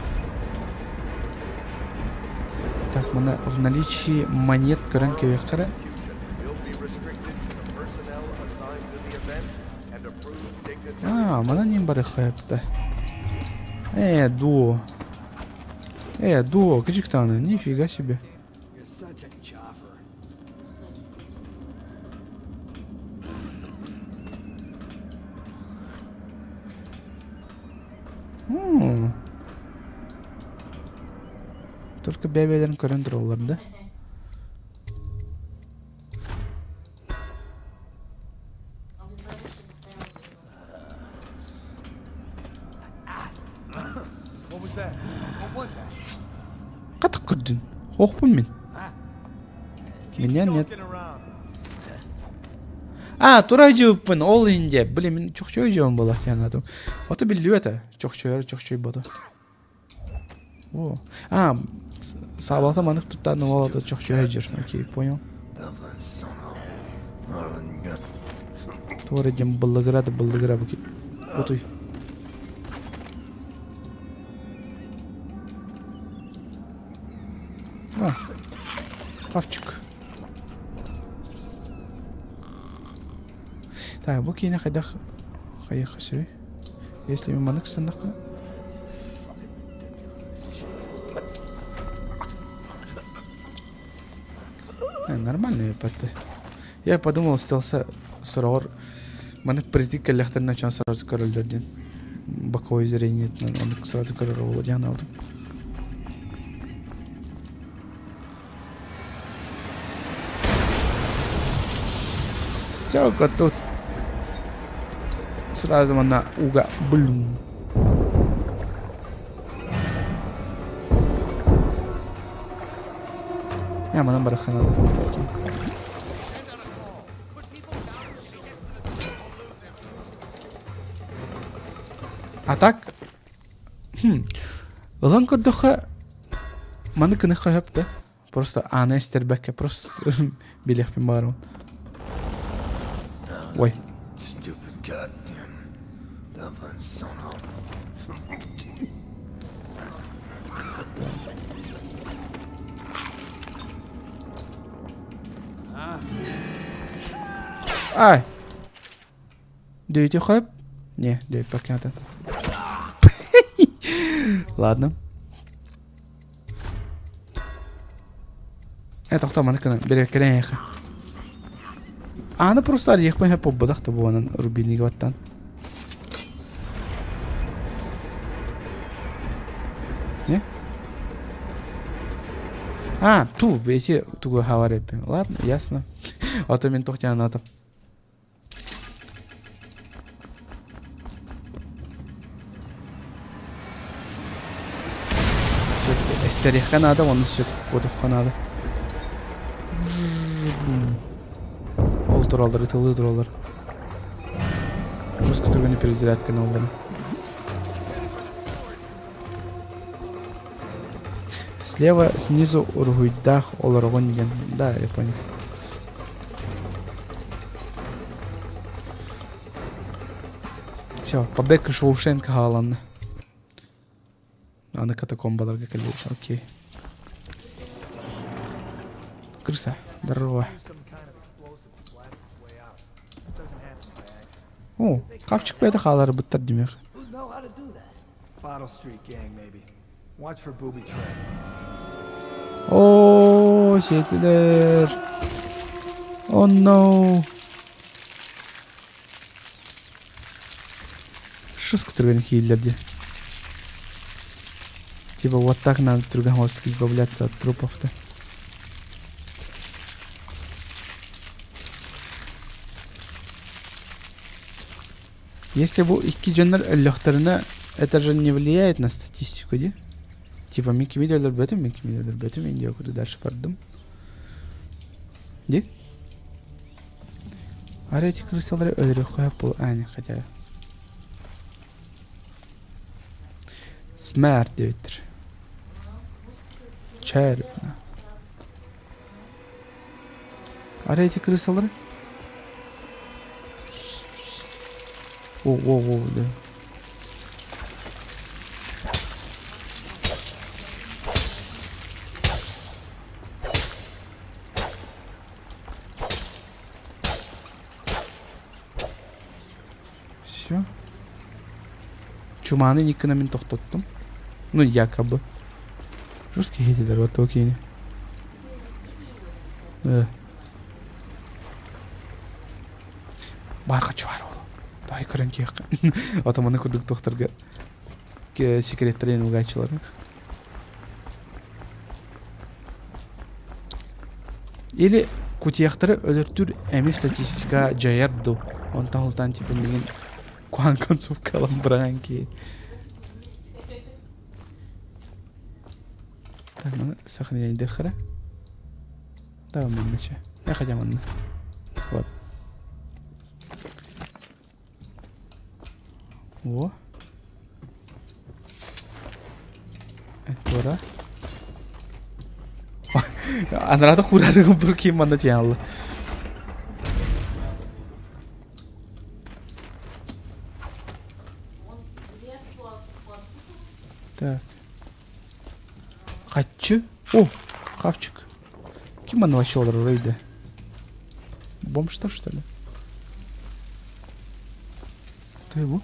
S1: Так, мана в наличии монет көрөн кэбиэххэ А, манан им барыхха Э, дуо. Э, дуо, кыдьыктааны, нифига себе. Только бэйбэлэрин көрөн тураллар да. Хатык көрдүн. Хоохпун мин. Меня нет. А, тура дьыбыппын, ол иһин Блин, мин чохчой дьыбын буолар диэн Ото биллибэт чохчойор чохчойботу. О. А, саабалата манык туттаан ол ото чохчой дьир. Окей, понял. Туора диэн быллыгыра да быллыгыра бу Утуй. А, хавчик. Так, бу киинэ хайдах хайыахха сөбүй? Если мен манык станнахпына? Э, нормально еппетте. Я подумал, стелса сороҕор маннык притик кэллэхтэринэ чан сразу көрөллөр диэн. Боковое зрение оннук сразу көрөр буолуо диэн анаабытым. Все, тут сразу манна уга блин. Я манан барахха надо. Окей. А так, хм, ылан көрдөххө, маны кыныхха сөп да. Просто ааны эстэрбэккэ просто билиэхпин баҕарабын. Ой.
S7: Stupid goddamn.
S1: Ай! Дөйүтү хөп? Не, дөйппэккэ Ладно. Э, тохтоо, маны кына, бэрэбэккэлээн эйиэхэ. Ааны просто арыйыахпын сөп буолбатах да буолан рубильнига баттаан. Не? А, ту, эти тугу хавар эппин. Ладно, ясно. А то мен тохтян атым. Эстэриэххэ наада уонна куотуохха наада. Ол тураллар, ытылыы тураллар. Жестко түргэнник перезарядканы аллым. Слева снизу уруһуйдаах олороҕун диэн. Да, я понял. Все, побег из Шоушенка хааланна. Аны катакомбаларга кэлбит. Окей. Крыса, здорово. О, хавчик бэйэтэ хааларбыттар димэх.
S7: Bottle Street gang, maybe. Watch for booby trap.
S1: Оо, сиэтилэр. Oh no. Шус түргэн хииллэр дии. Типа вот так надо түргэн хостук избавляться от трупов-то. Если бу икки дьоннор өллөхтөрүнэ, это же не влияет на статистику, дии? Типа мин кими да өлөрбөтүм, мин кими да өлөрбөтүм, мин диэки дальше бардым. Дии? Ара эти крысалары өлөрүөххэ сөп буолуо. А, не, хотя... Смерть диэбиттэр. Черепно. Ара эти крысалары? О, о, о, да. Все. Чуманы Никона мин тохтоттум. Ну, якобы. Русские хейтилер вот окей. Э. Бар хочу бар ол. Давай көрөн киэххэ. Атаманы курдук тохторга секреттэрин угаачылар. Или кутиехтары өлөртүүр эмиэ статистика дьайар дуу. Онтон ылтаан типа миигин куһаҕан концовка ылан быраҕан киһи. Так, маны сохраняйдыаххара. Да, манна чэ. Я хотя манна. Вот. О. Туора. Анарата хуурарыгын бу ким манна тиһэн Так. Хаччы. О, хавчик. Ким манна вообще олорор өйдө? Бомжтар, что ли? Кто его?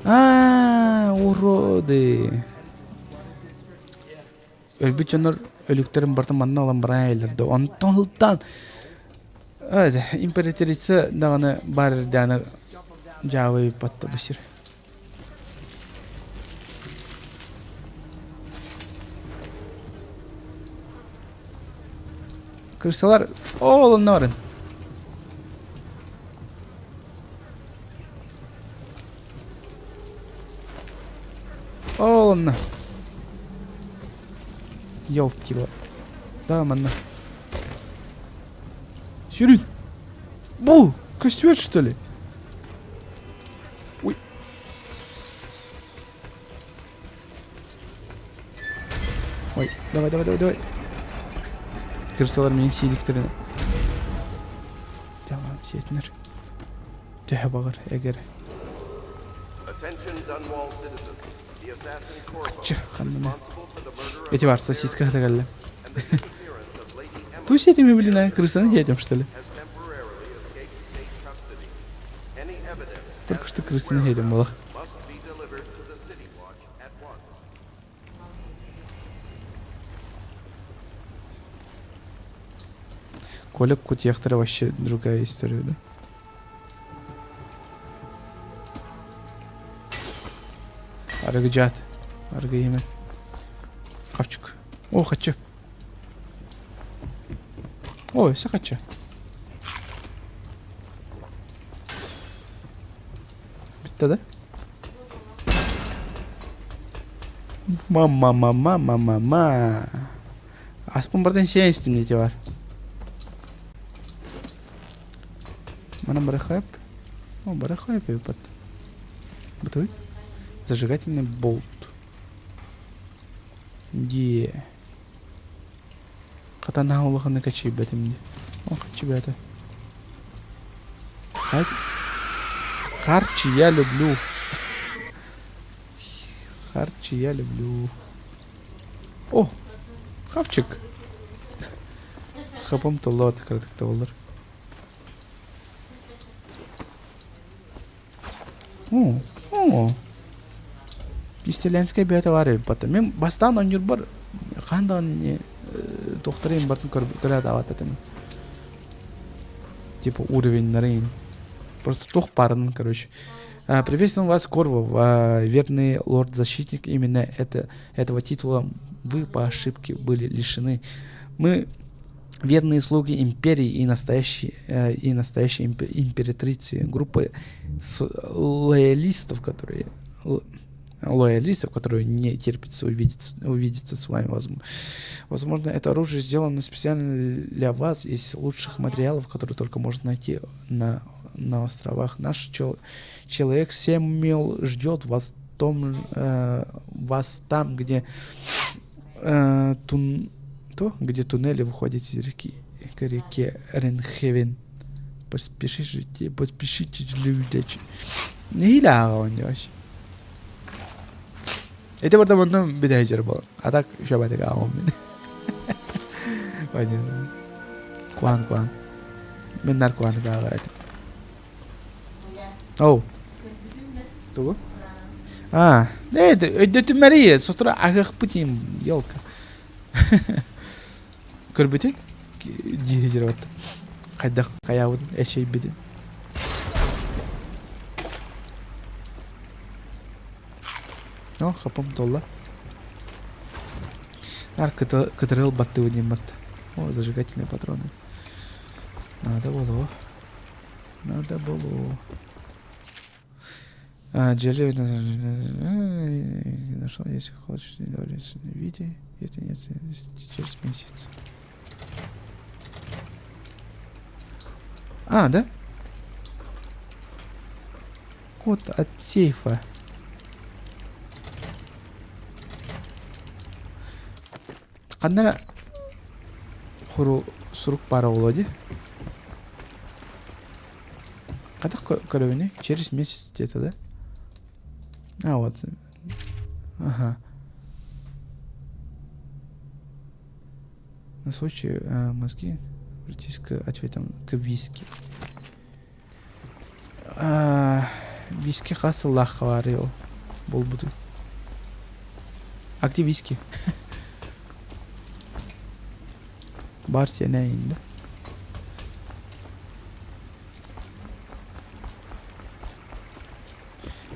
S1: А, уроды. Өлбүт дьоннор өлүктэрин барытын манна ылан баран эллэрдэ. Онтон ылтан императрица даҕаны баар эрдэҕинэ дьаабы ыыппатта бу сир. Крысалар ол онно барын. Ол онно. Ёлки Да, манна. Сүрүн. Бу, көстүбэт что ли? Ой. Ой, давай, давай, давай, давай. Крысалар мени сииликтэрин Дьалаан сиэтинэр. Төһө баҕар эгэр. Хаччы, ханна Эти бар сосиска кэллэ. Ту сиэтими, блин, а? Крысаны сиэтим, что ли? Только что крысаны сиэтим было. Коля кутиехтара вообще другая история, да? Арыгы дьаат. Арыгы иһимэ. Хавчик. О, хаччы. О, өссө хаччы. Бүттэ да? Мама, мама, мама, мама. Аспын бартан сиэн истим диэти бар. Манан барахайып. О, барахайып эбит. Бытовый. Зажигательный болт. Дии. Хата наһаа улаханнык эчэйбэтим дии. О, чебята. Харчи я люблю. Харчи я люблю. О, хавчик. Хапым толло кыратык болар. О, о. Кистэлэнскэй бэйэтэ баар эбит батта. Мин бастаан оонньуурбар хаһан даҕаны ини туохтарын барын көрө даҕат этим. Типа уровеньнарын. Просто туох баарынан, короче. Приветствуем вас, Корво, верный лорд-защитник. Именно это, этого титула вы по ошибке были лишены. Мы верные слуги империи и настоящие, и настоящей императрицы. Группа лоялистов, которые лоялистов, которые не терпится увидеться, увидеться с вами. Возможно, это оружие сделано специально для вас из лучших материалов, которые только можно найти на, на островах. Наш чел человек Сэмюэл ждет вас, том, вас там, где э, тун то, где туннели выходят из реки к реке Ренхевен. Поспешите, поспешите, люди. Нэһиилэ ааҕабын дьэ вообще. Ити барда онно бүтэһи буолан. А так еще батык ааҕым мин. Понятно. Куан куан. Мин нар куаны ааҕар этим. Оу. Тугу? А, э, өйдөтүмэри, сотору аһыахпыт им, елка. Көрбүтүн? Дии дьиэбэт. Хайдах хайаабытын, эчэйбитин. О, хапым толла. Нар кытырыл баттыбы диэн батта. О, зажигательные патроны. Надо было. Надо было. А, Джелли нашел, если хочешь, не виде, если нет, через месяц. А, да? Код от сейфа. Ханна эрэ хору сурук баара буолуо дии. Хайдах көрөбүнүй? Через месяц где-то, да? А, вот. Ага. На случай э, мозги обратись к ответам к виски. А, виски хас сыллаахха баарый ол буолбутуй. А где виски? Бар сиэнэ да?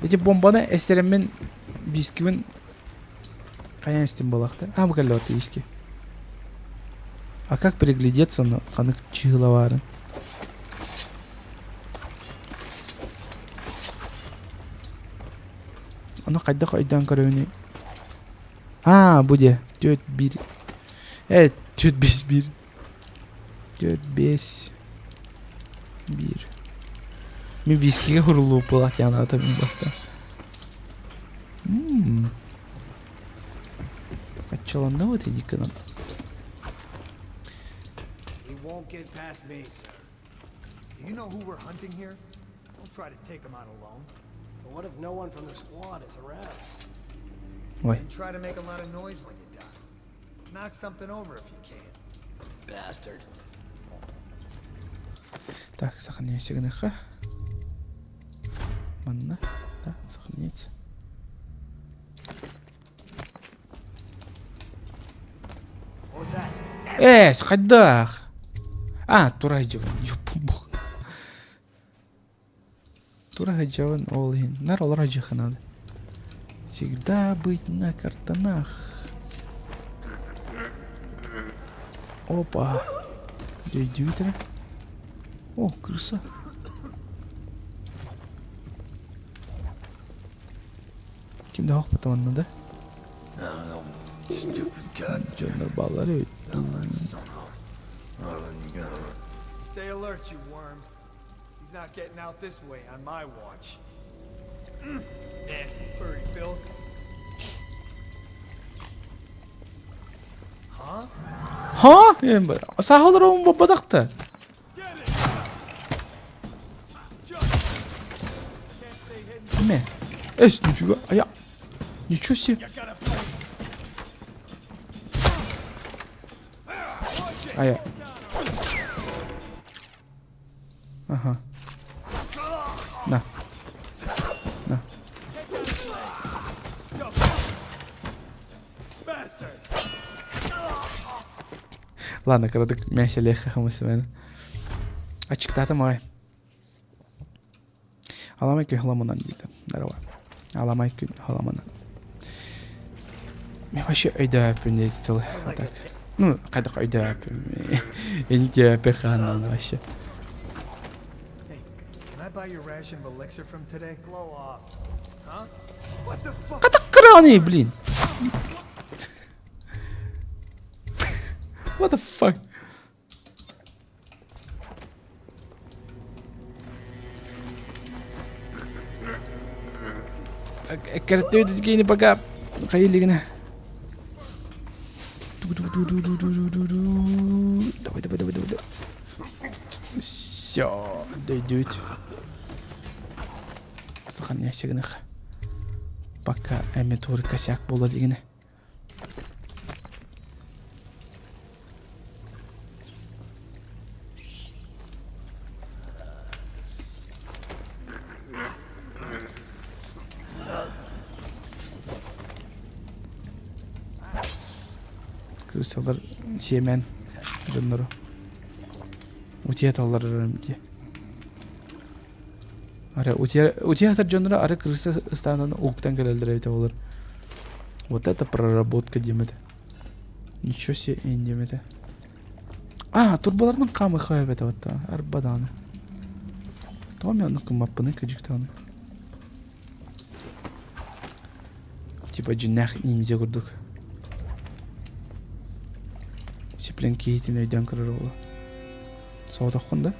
S1: Ити бомбаны эстерэммин вискибин хайаан истим буолаахта. А, бу кэллэ виски. А как приглядеться на ханнык чыһыла баарын? Ону хайдах өйдөөн көрөбүнүй? Аа, бу диэ. Түөрт биир. Э, түөрт биэс биир. Түөрт биэс биир. Мин вискигэ хуруллубут буолаах диэн аата мин баста. Мм. Хаччаланныбыт иниккынан.
S7: He won't get past me, sir. Do you know who we're hunting here? Don't try to take him out alone. But what if no one from the squad is around?
S1: Ой.
S7: And try to make a lot of noise when you die. Knock something over if you can. Bastard.
S1: Так, сохраняйся гыныха. Манна. Да, сохраниться. Эс, хайдах? А, тура сылдьабын. Ёппун Тура сылдьабын ол иһин. Нар олоро сылдьыахха наада. Всегда быть на картонах. Опа. Өйдүүбүт эрэ. О, крыса. Ким да хоқпата манна да? Дьоннор бааллар эбит.
S7: Stay alert, you worms. He's not getting out this way on my watch. Nasty furry filth. Huh?
S1: Ха? Саха олорон бабадахта. Мэ. Эс, нифига. А я... Ничего себе. А я... Ага. На. На. Ладно, кыратык мясэлиэххэ хамысымэн. Аччыктаатым аҕай. Аламай күн халамынан диэтэ. Здорово. Аламай күн халамынан. Мен вообще өйдөөппүн диэти тылы. А так. Ну, хайдах өйдөөппүн. Эни диэппи хааннан вообще.
S7: Hey, can I buy your ration of elixir from today? Blow off. Huh? What the fuck?
S1: Катак краны, блин! What the fuck? Кэртөөдүт пока хайылигина. Давай, давай, давай, давай. Все, дойдет. Сохраняйся, гынах. Пока эми тур косяк буола илигинэ. Крысалар сиэмэн дьоннору утуйа талларарым дии. Ара утуйа утуйа дьонноро ары крыса ыстаанан уһуктан кэлэллэр эбитэ буолар. Вот это проработка диэм этэ. Ничего себе ин диэм этэ. А, турбаларынан хаамыха эбэтэ батта. Арба даҕаны. Тоҕо мен оннук гыммаппыный кыдьык даҕаны. Типа дьиннээх ниндзя курдук. Сиплен киһитин өйдөөн көрөр буолла. Соҕотоххун да?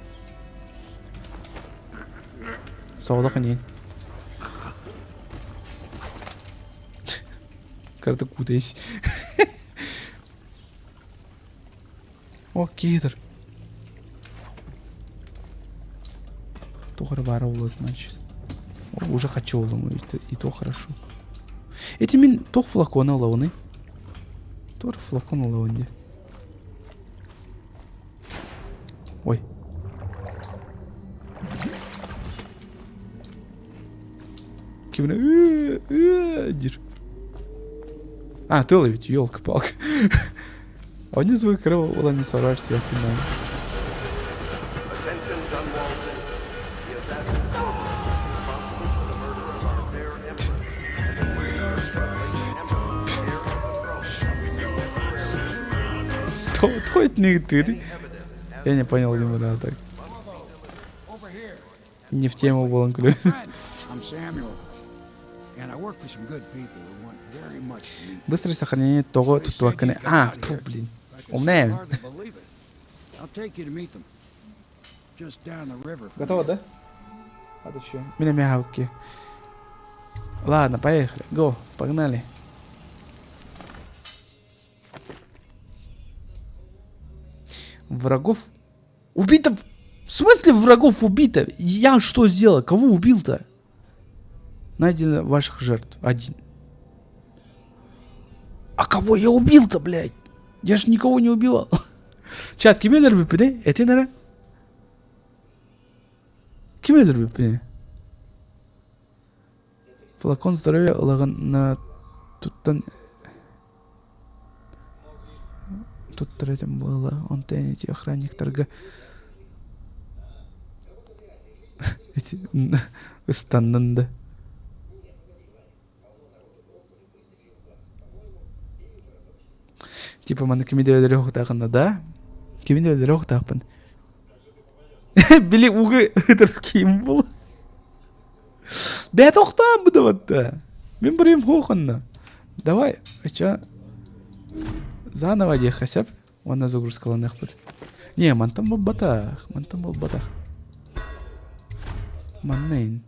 S1: Соҕотох иниин. Кыратык куутайыс. О, киһитер. Туох эрэ баара буолуо, значит. О, уже хочу буоллум, и то хорошо. Эти мин туох флакона ылабыный? Туох флакон ылабын дии. Ой. Кимин диир. А, ты ведь, елка-палка. Они звук крыва не сорашься, я понимаю. Кто это не ты? Я не понял, Димара, так. Не в тему был он Быстрое сохранение того туттубаккыны. А, фу, блин. Умная. Готово, да? А то еще. Меня мягкие. Ладно, поехали. Го, погнали. Врагов убито. В смысле врагов убито? Я что сделал? Кого убил-то? Найдено ваших жертв. Один. А кого я убил-то, блядь? Я же никого не убивал. Чат, ким өлөрбүппүнүй? Этин эрэ. Ким өлөрбүппүнүй? Флакон здоровья ылаҕын туттан... туттар этим буолла. Онтон эти охранниктарга эти ыстаннын да. Типа маны кими да өлөрө охтаахына да? Кими да өлөрө охтаахпын. Били угы ытыр ким был? Бэт охтаан бу да Мин бурим хуохонна. Давай, чё? Заново диэххэ сөп. Уонна загрузкаланыахпыт. Не, мантан буолбатах, мантан буолбатах. Манна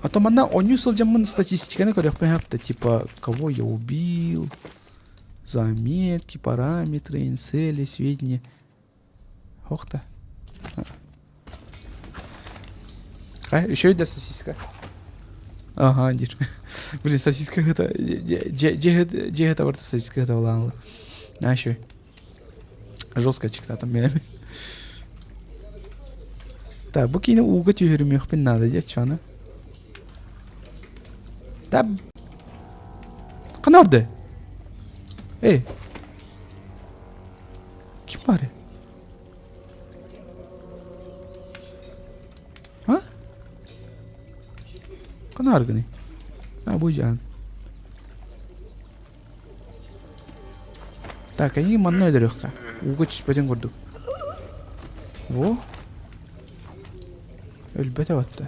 S1: А то манна оонньуу сылдьаммын статистиканы көрүөхпүн сөп да, типа кого я убил, заметки, параметры, цели, сведения. Ох да. А, еще да сосиска. Ага, диир. Блин, сосиска это дьиэ это барыта сосиска это улаанла. А еще. Жестко чиктатым мен. Так, бу киини ууга түһүрүмүөхпүн наада дии чаны. Да. Хана орды? Эй. Ким баар? А? Хана аргыный? А, бу дьаан. Так, они манна өлөрүөххэ. Ууга түспэтин курдук. Во. Өлбөтө батта.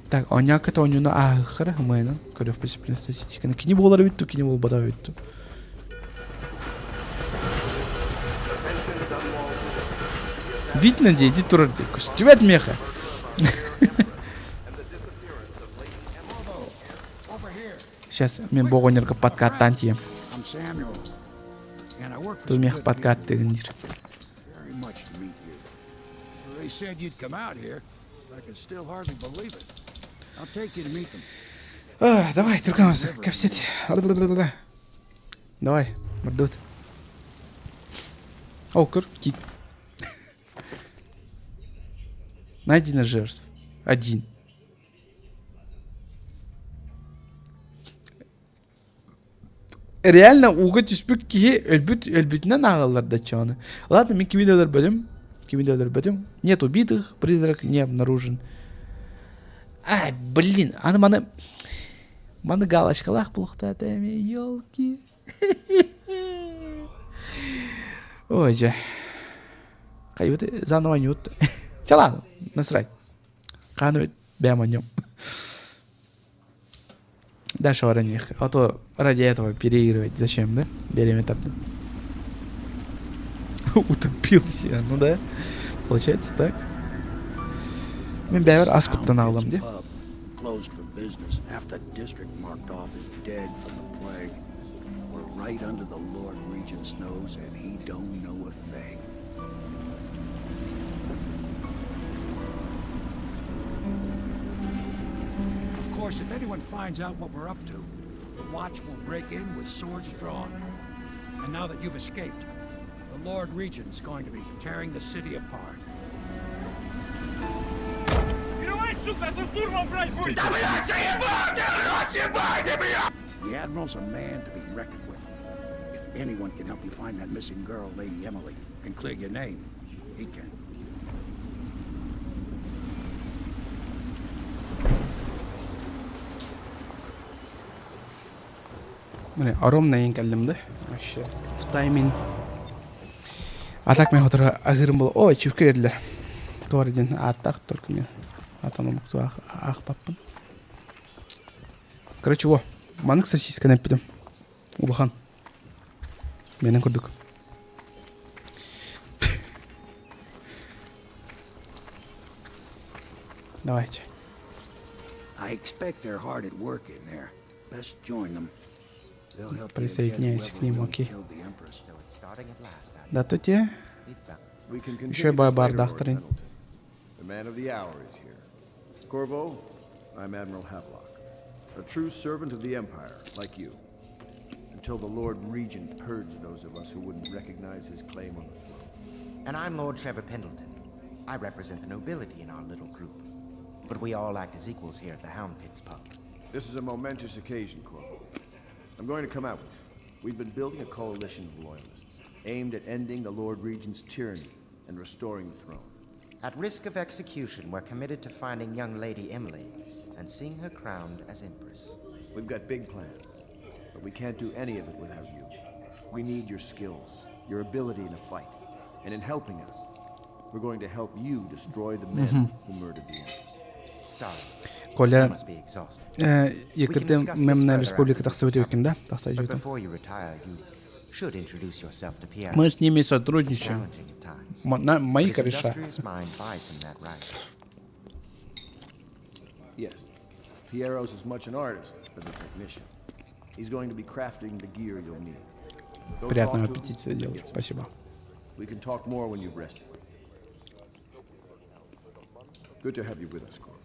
S1: Так, оонньоокко оонньууну ааһыахха ымайынан көрүөхпүт статистиканы. Кини буолар эбит дуу, кини буолбатах эбит дуу. Видно дии, ити турар дии. Көстүбэт миэхэ. Сейчас мен бу оҕонньорго подкаттаан тиийэм. Ту миэхэ подкаттыгын диир. Давай, Туркан, кэпсэт. Давай, мордут. О, көр, кит. Найдено жертв. Один. Реально ууга түспүт киһи өлбүт өлбүтүнэн ааҕаллар да чону. Ладно, мин кими да өлөрбөтүм. Кими да өлөрбөтүм. Нет убитых, призрак не обнаружен. Ай, блин, аны маны маны галочкалаах булуохтаата эми, елки. Ой, дьэ. Хайбыт заново нют. Чэ ладно, насрать. Хааны бэм о нем. Дальше варених. А то ради этого переигрывать зачем, да? Берем этап. Утопился, ну да. Получается так. Мен бәрібір ас куттан аҕалам дии.
S2: Closed for business. Half the district marked off as dead from the plague. We're right under the Lord Regent's nose, and he don't know a thing. Of course, if anyone finds out what we're up to, the Watch will break in with swords drawn. And now that you've escaped, the Lord Regent's going to be tearing the city apart. The Admiral's a man to be reckoned with. If anyone can help you find that missing girl, Lady Emily, and clear your name, he can.
S1: Міне аромна ең кэллим да вообще в тайминг а так мен хотор аһыырым була ой чүккэ бердилэр туор диэн ааттаах только мен атам омуктуу аахпаппын короче во маннык сосисканы эппитим улахан менен курдук давайте
S2: I expect they're hard at work in there. Best join them. They'll help you get
S1: Присоединяйся к
S2: whoever
S1: ним,
S2: really
S1: окей.
S2: killed the Empress.
S6: So it's starting at last, Admiral.
S1: Да то те
S6: We've found
S10: We can
S1: Еще
S10: continue this later, Lord
S1: бардахтарын.
S10: Pendleton. The man of the hour is here. Corvo, I'm Admiral Havelock, a true servant of the Empire, like you. Until the Lord Regent purged those of us who wouldn't recognize his claim on the throne.
S6: And I'm Lord Trevor Pendleton. I represent the nobility in our little group. But we all act as equals here at the Hound Pits pub.
S10: This is a momentous occasion, Corvo. I'm going to come out with it. We've been building a coalition of loyalists, aimed at ending the Lord Regent's tyranny and restoring the throne.
S6: At risk of execution, we're committed to finding young Lady Emily and seeing her crowned as Empress.
S10: We've got big plans, but we can't do any of it without you. We need your skills, your ability in a fight, and in helping us. We're going to help you destroy the men who murdered the Empress.
S6: Sorry.
S1: Коля
S6: You must be exhausted.
S1: э,
S6: We can
S1: ЕКТ
S6: discuss this
S1: мемная
S6: further
S1: республика
S6: after
S1: тахсыбыт
S6: you
S1: үкін да? Тахса
S6: But
S1: жөтім.
S6: before you retire, you should introduce yourself to Pierre.
S1: Мы с ними сотрудничаем.
S6: Challenging at times.
S1: Мои
S6: But his
S1: кореша.
S6: industrious mind buys him that right.
S10: Yes, Piero's as much an artist as a technician. He's going to be crafting the gear you'll need. Go
S1: Приятного
S10: talk to him
S1: аппетита
S10: and
S1: делать.
S10: get some
S1: Спасибо.
S10: We can talk more when you've rested. Good to have you with us, Corvo.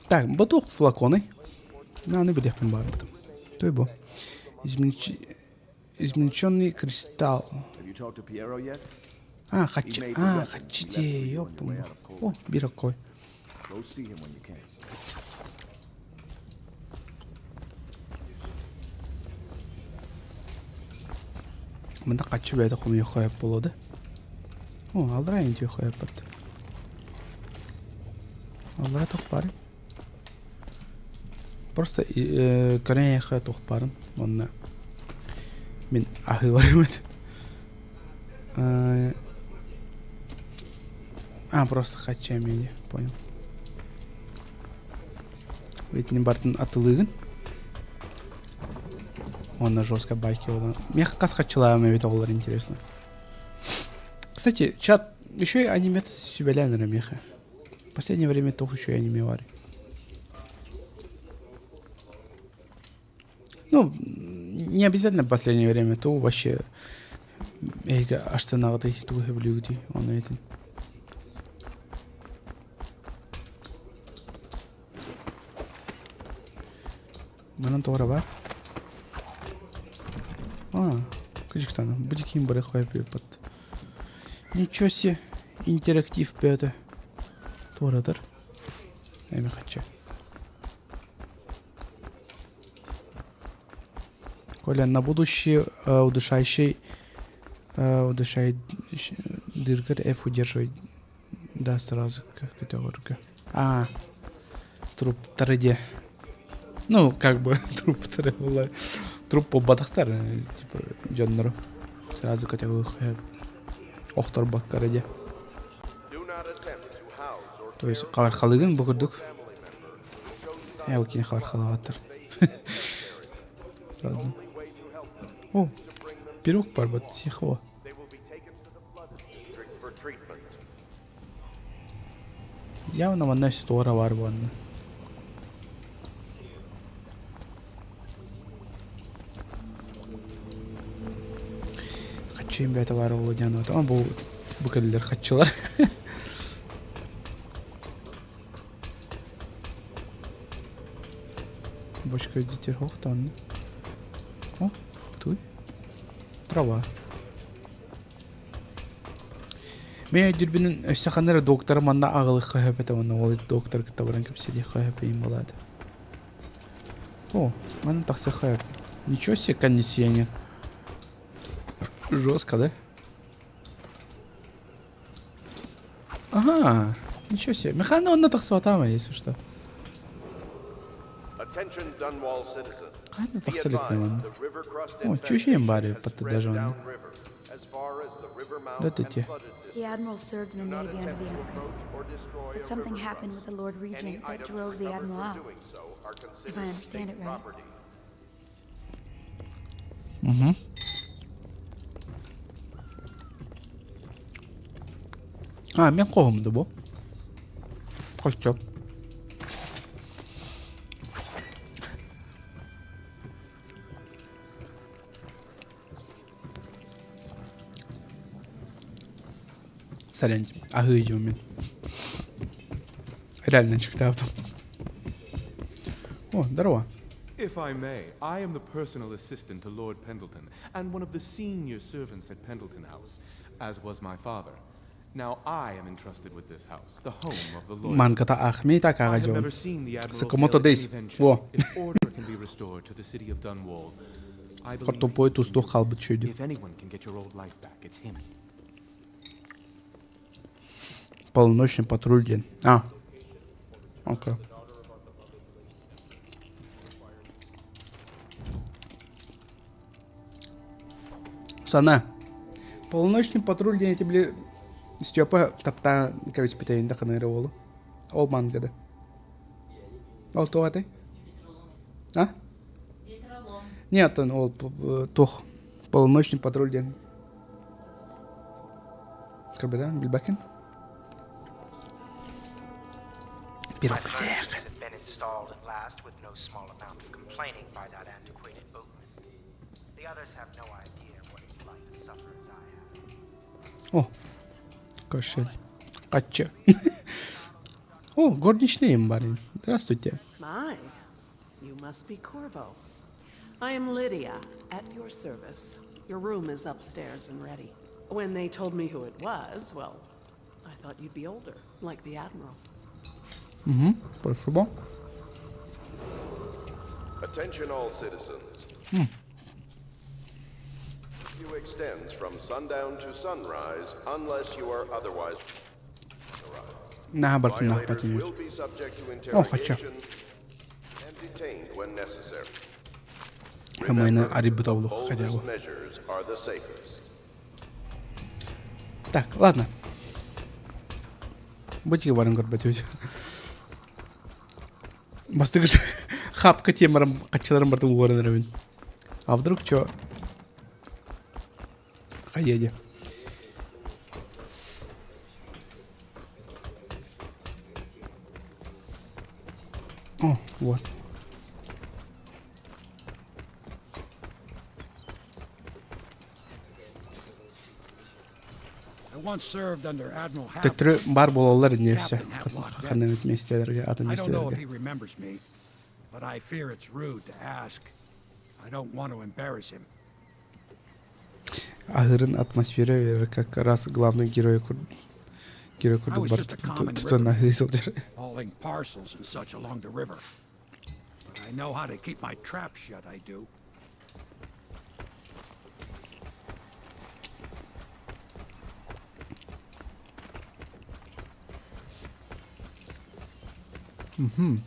S1: Так, бу флаконы. На, билиэхпин баар Той бу. Измельченный кристалл.
S10: Have you talked to Piero yet?
S1: А,
S10: He
S1: хачи.
S10: made the
S1: А,
S10: weapons he
S1: хачи
S10: left for you on
S1: ёп.
S10: your way out of
S1: О,
S10: Colbert.
S1: бирокой.
S10: Go see him when you can.
S1: Мында качы бәйді хомы хояп болады. О, алдыра инде хояп бат. Алдыра тоқ бары. Просто көрен яха тоқ барын. Онна мен ахы бар еді. А, просто хача менде, понял. Ведь не бартын атылыгын. Он жестко байки olan. Мен қас хачылаам ведь олар интересно. Кстати, чат, еще и аниме сүбэлээн меха. В последнее время только еще и аниме вари. Ну, не обязательно в последнее время, то вообще эйга аштанагды тугы блюгди он этин. Манан тоғра бар. А, кыжыктан. Бу ким бары хойп под. Ничего себе, интерактив бөтө. Турадыр. Эми хача. Коля, на будущее удушающий удушай дыргар F удерживай. Да, сразу категория. А, труп тараде. Ну, как бы труп была. Труп по батахтар, типа, дьоннору. Сразу категория. Охтор баккараде. То есть хабар халыгын бу курдук. Я окей хабар халаваттар. Ладно. О, пирог барбат сихо. Явно манна ситуара бар буанна. Хачым бәті бар ол диан А бу бу кэллер хачылар. Бочка детер хохтан. О, туй. Трава. Мен дүрбүнүн өссө ханнара доктор манна агылык хөпөтө онно ол доктор кытта кепседи хөпөйм болады. О, манна тахса хөп. Ничего себе кондиционер. Жестко, да? Ага, ничего себе. Механа онна тахса если что. Кайда тахсалик не О, чущим бари патты даже он. Да ты те.
S3: The Admiral served in the Navy under the Empress. But something happened with the Lord Regent that drove the Admiral out. If I understand it right.
S1: Угу. А, мен қоғымды бу. Қошчоп. Сорян, ахы мен. Реально чыктаптым. О, здорово.
S11: If I may, I am the personal assistant to Lord Pendleton and one of the senior servants at Pendleton House, as was my father.
S1: Мангата Ахмей так аға жон. Сакамото Дейс. Во. Хортопой тустух қалбыт шөйді. Полуночный патруль день. А. Окей. Сана. Полуночный патруль диэн ити били Степа таптаан кэбиспитэ инде ханара уолу. Ол мангада. Ол туох этэй? А? Нет, он ол туох полуночный патруль диэн. Кабедан билбэккин? Пирог О, кошель. Кача. О, горничные барин. Здравствуйте.
S12: My, you must be Corvo. I am Lydia, at your service. Your room is upstairs and ready. When they told me who it was, well, I thought you'd be older, like the Admiral.
S1: Угу, спасибо.
S13: Attention all citizens. Curfew extends from sundown to sunrise unless you are otherwise authorized.
S1: Наһаа бартын
S13: Violators
S1: наһпатын.
S13: will be subject to
S1: О, хотя.
S13: interrogation and detained when necessary.
S1: Хамайна
S13: Remember,
S1: арибыт олох хотя
S13: boldest
S1: бы.
S13: measures are the safest.
S1: Так, ладно. Будьте баран көрбөтүбүт. Бастыгыш хапка темарам качаларым бартын уоран эрэбин. А вдруг чё? Хаеде. О, вот. Төттөрү баар буолаллар инньэ өссө ханна эмит миэстэлэргэ атын миэстэлэргэ. Аһыырын атмосфера как раз главный герой герой курдук бар тутан аһыы сылдьар. Угу.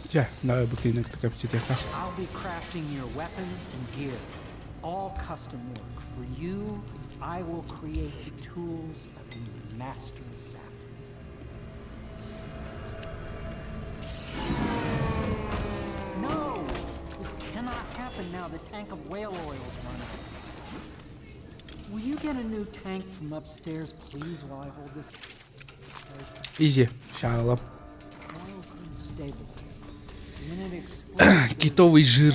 S1: Дьэ, давай букинок кэпсэтиэххэ.
S14: I'll be crafting your weapons and gear. All custom work. For you, I will create the tools of a master assassin. No! This cannot happen now. The tank of whale oil's run out. Will you get a new tank from upstairs, please, while I hold this
S1: Изи, шаалам.
S14: Oil's unstable. When it explodes,
S1: Китовый жир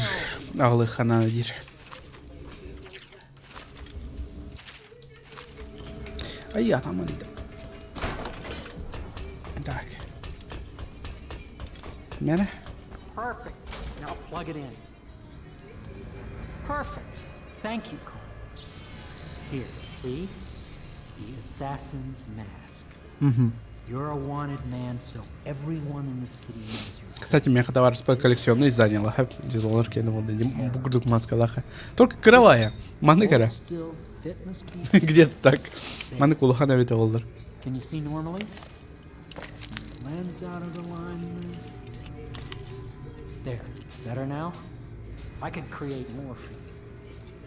S1: аҕылыххана диир. Ай, атама дейді. Так. Мene?
S14: Perfect. Now plug it in. Perfect. Thank you, Cole. Here, see? The assassin's mask.
S1: Мгм.
S14: You're a wanted man, so everyone in the city knows you're
S1: Кстати, миэхэ табаарыспар коллекционный издание лаха дьылалар киэнэ буолла бу курдук маскалаха. Только кыровая. Маннык эрэ.
S14: Hold still. Fit must be
S1: Где-то так. Маннык улахан эбит оҕолор.
S14: Can you see normally? Lens out of alignment. There. Better now? I could create more for you.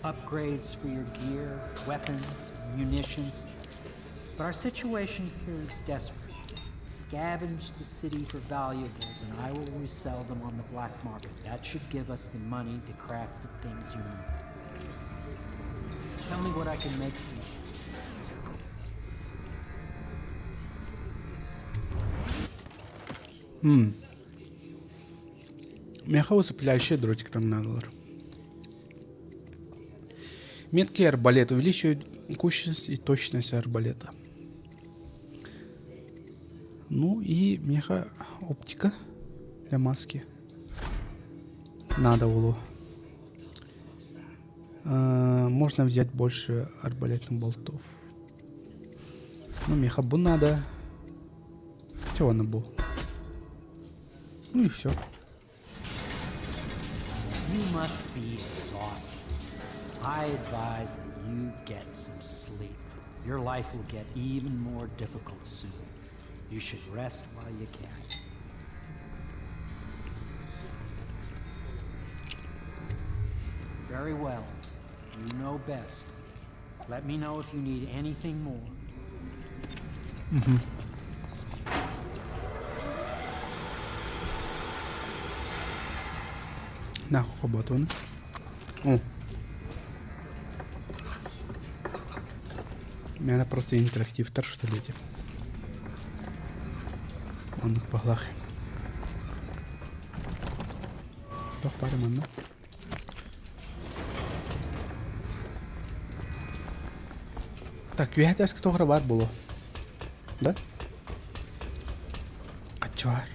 S14: Upgrades for your gear, weapons, munitions. But our situation here is desperate. Scavenge the city for valuables and I will resell them on the black market. That should give us the money to craft the things you need. Tell me what I can make for you.
S1: Хм. Миэхэ усыпляющий дротик там надалар. Меткий арбалет увеличивает кучность и точность арбалета. Ну и меха оптика для маски. Надо было. Можно взять больше арбалетных болтов. Ну, меха бу надо. Чего она бу? Ну и все.
S14: You must be exhausted. I advise that you get some sleep. Your life will get even more difficult soon. You should rest while you can. Very well. You know best. Let me know if you need anything more.
S1: Угу. Нахуй хоботуна. О. Меня просто интерактивтар, что ли, эти. Оннук баһлах. Тох бары манна. Так, үөһэ тоҕо бар буолуо. Да? Хаччылар.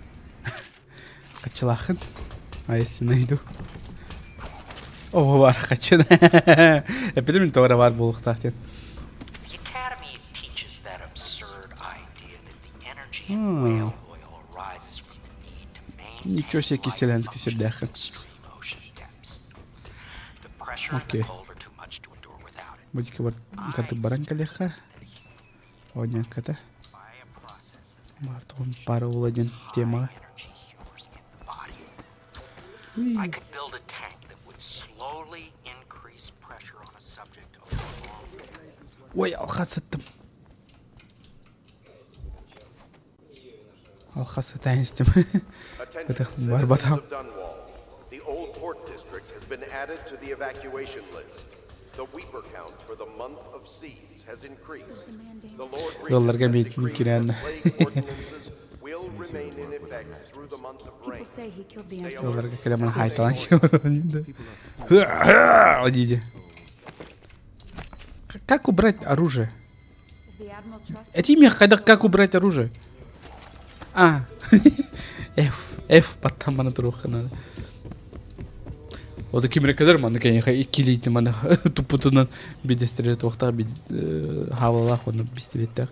S1: Хаччылаахын. А если найду? О, бар хаччын. Эпидемин тоҕо бар буолуохтаах диэн. Ничего себе киселенский сирдээхин. Окей. Будька бар катып баран кэлиэххэ. Оонньоокката. Бартон пара один тема. Ой, алхас аттым. Алхас атайын истим. Это барбатам.
S13: The Old Port District has been added to the evacuation list. The Weeper count for the month of seeds has increased. The Lord
S1: Ыалларга
S13: Regent has
S1: биитин
S13: decreed
S1: кирээн.
S13: that plague ordinances will remain in effect through the month of
S3: People
S13: rain.
S3: say he killed the
S13: Stay
S3: Empress.
S1: Ыалларга
S13: alert.
S1: кэлэн
S13: Stay
S1: хайталан Диди. Как убрать оружие?
S3: If the Admiral trusts
S1: Эти мне как убрать оружие? А. F. F баттан мана туруохха надо. Ота ким эрэ кэлэр манна кэньиэхэ иккилиитин маны туппутунан бидэстэрэ туохтаах хаалалаах уонна бистибэттээх.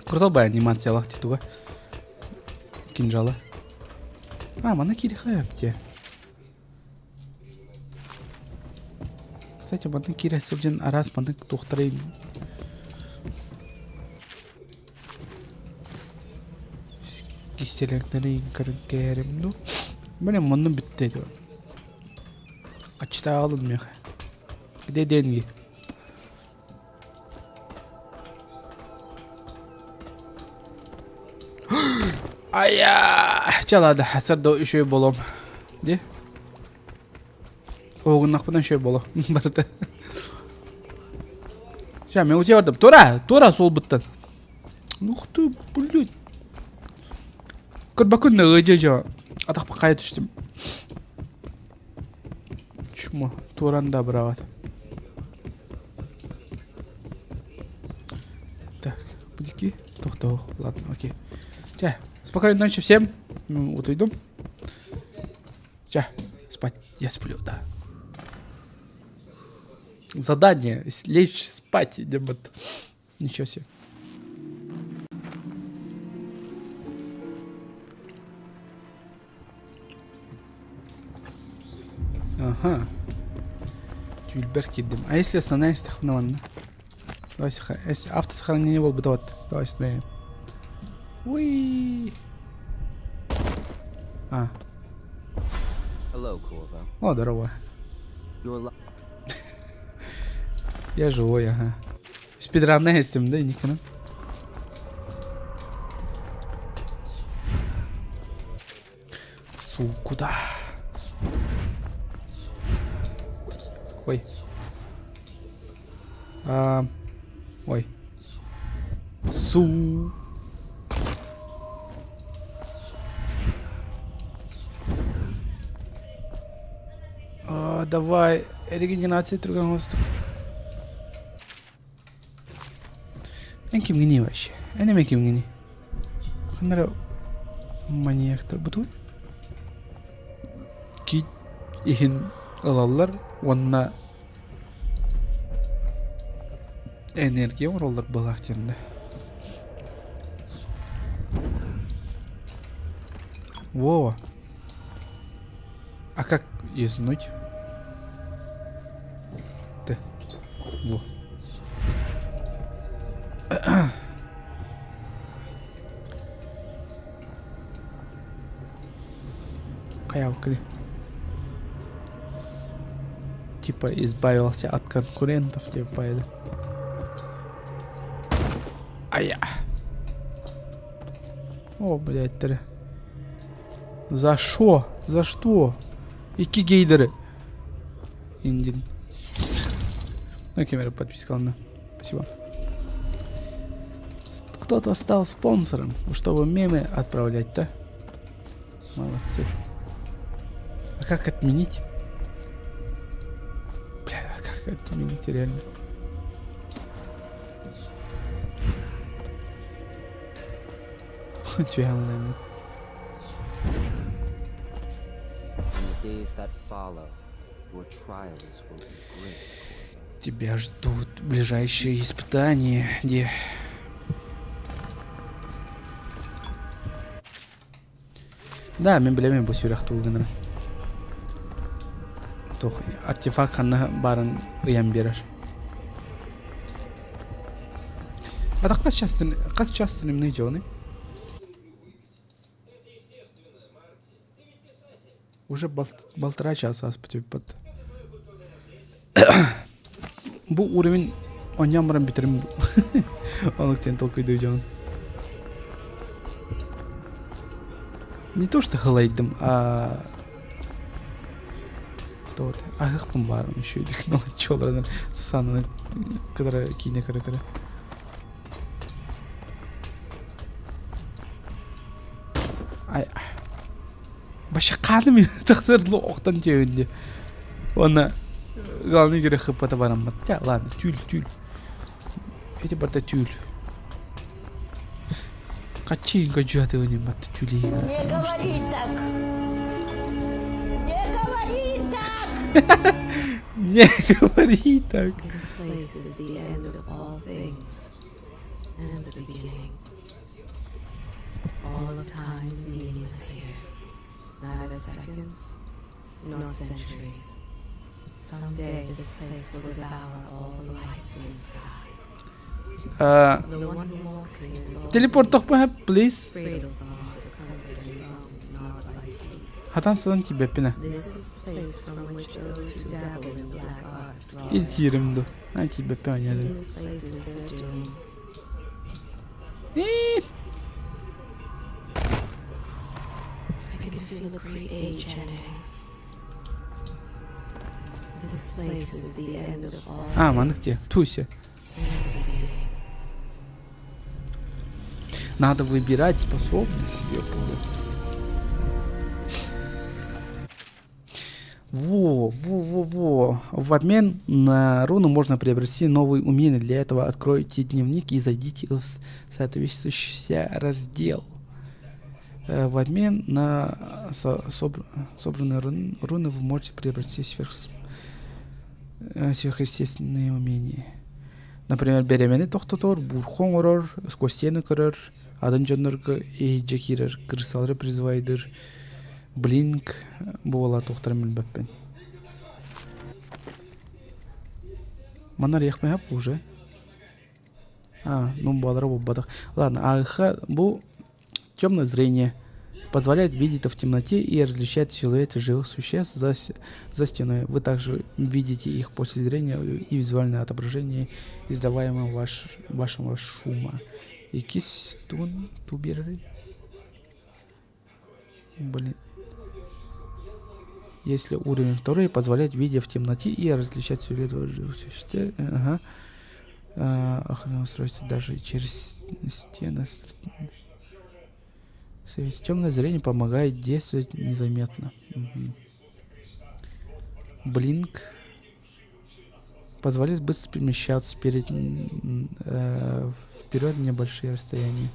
S1: Крутой бай анимациялаах титуга. Кинжала. А, маны кириха те. Кстати, манна киирэ сылдьан араас маннык туохтарай кистэлэҥнэрин көрөн кээрим дуу. Блин, манна бүттэ этэ. Аччытаалым миэхэ. Где деньги? Айа! Чалады, хасар да үчүгэй буолуом. Дии? Оҕуннахпына үчүгэй буолуо. Барыта. Ща, мен утуйа бардым. Тура, тура суолбуттан. Ух ты, блядь. Көрбөккүн ыдьа атахпа хайа түстүм. Чмо, туран да быраҕат. Так, будики. Тохтоо, ладно, окей. Чэ, спокойной ночи всем. Утуйдум. Чэ, спать. Я сплю, да. Задание. Лечь спать, демот. Ничего себе. Ага. Түүлбэр киирдим. А если основная истэхпинэ манна? Давай автосохранение буолбута вот. Давай сюда. Уи. А.
S15: Hello, Corvo.
S1: О, здорово.
S15: You're
S1: Я живой, ага. Спидранная истим, да, Никона? Су, куда? Ой. А, ой. Су. А, давай, регенерация другого Эн кимҥиний вообще? Эн эмэ кимҥиний? Ханна эрэ маньяктар бутуй? Кит иһин ылаллар уонна энергия оҥороллор быһыылаах диэннэ. Во! А как юзнуть? Т. Во. Хайалкы. Типа избавился от конкурентов, типа это. Ая. О, блядь, тре. За шо? За что? Икки гейдеры. Индин. Ну, камера подписка, Спасибо. Кто-то стал спонсором, чтобы мемы отправлять-то. Молодцы. А как отменить? Бля, а как отменить реально? Түһэн
S15: days that follow, your trials will be great.
S1: Тебя ждут ближайшие испытания, где... Да, мин билэбин бу сүрэх тугу гынарын. Туох артефакт ханна баарын ыйан биэрэр. Бадах хас частын хас частын имный дьоны? Уже балтара час ааспыт эбиппит. Бу уровень оонньоон баран бүтэрим оннук диэн толкуйдуу дьон. Не то что халайдым, а тот аһыахпын баарым еще технологияларынан сананы кытары киинэ көрө-көрө. Ай Вообще хааным тахсар охтон диэбин дии. Уонна главный герой хыппата бараммат. Ча, ладно, түүл, түүл. Эти барда түүл. Хаччыйга дьуатыгын батта түүл
S16: Не говори так! Не говори так!
S1: Не говори так.
S17: This place is the end of all things and the beginning. All of time is meaningless here. Neither seconds nor centuries. Someday this place will devour all the lights in the sky. The one who walks here is
S1: Телепорт please.
S17: Cradles arms of comfort and bones gnawed by teeth.
S1: Хатан сатан тиийбэппин
S17: This is the place from which those who dabble in black arts draw
S1: Ил
S17: their
S1: тиийэрим дуу. Аа тиийбэппин оонньоодум.
S17: This place is their doom.
S1: Ии!
S17: I can feel a great age ending. This place is the end of all
S1: Аа маннык дии.
S17: things
S1: Туся.
S17: and the beginning.
S1: Надо выбирать способность, ёпта. Во, во, во, во. В обмен на руну можно приобрести новые умения. Для этого откройте дневник и зайдите в соответствующий раздел. В обмен на собранные руны вы можете приобрести сверхъестественные умения. Например, бириэмэни тохтотор, буурҕа оҥорор, сквозь стены көрөр, атын дьоннорго иһирдьэ киирэр, крысалары призывайдыыр, блинк буола туохтарын билбэппин. Манна арыйахпын уже. А, ну буолара буолбатах. Ладно, АХ бу темное зрение позволяет видеть в темноте и различать силуэты живых существ за стеной. Вы также видите их после зрения и визуальное отображение издаваемого вашего шума. Икис тун туберы. Блин. Если уровень второй позволяет видеть в темноте и различать силуэты живых существ. Ага. Охранное устройство даже через стены. Темное зрение помогает действовать незаметно. Мгм. Blink позволяет быстро перемещаться вперед на небольшие расстояния.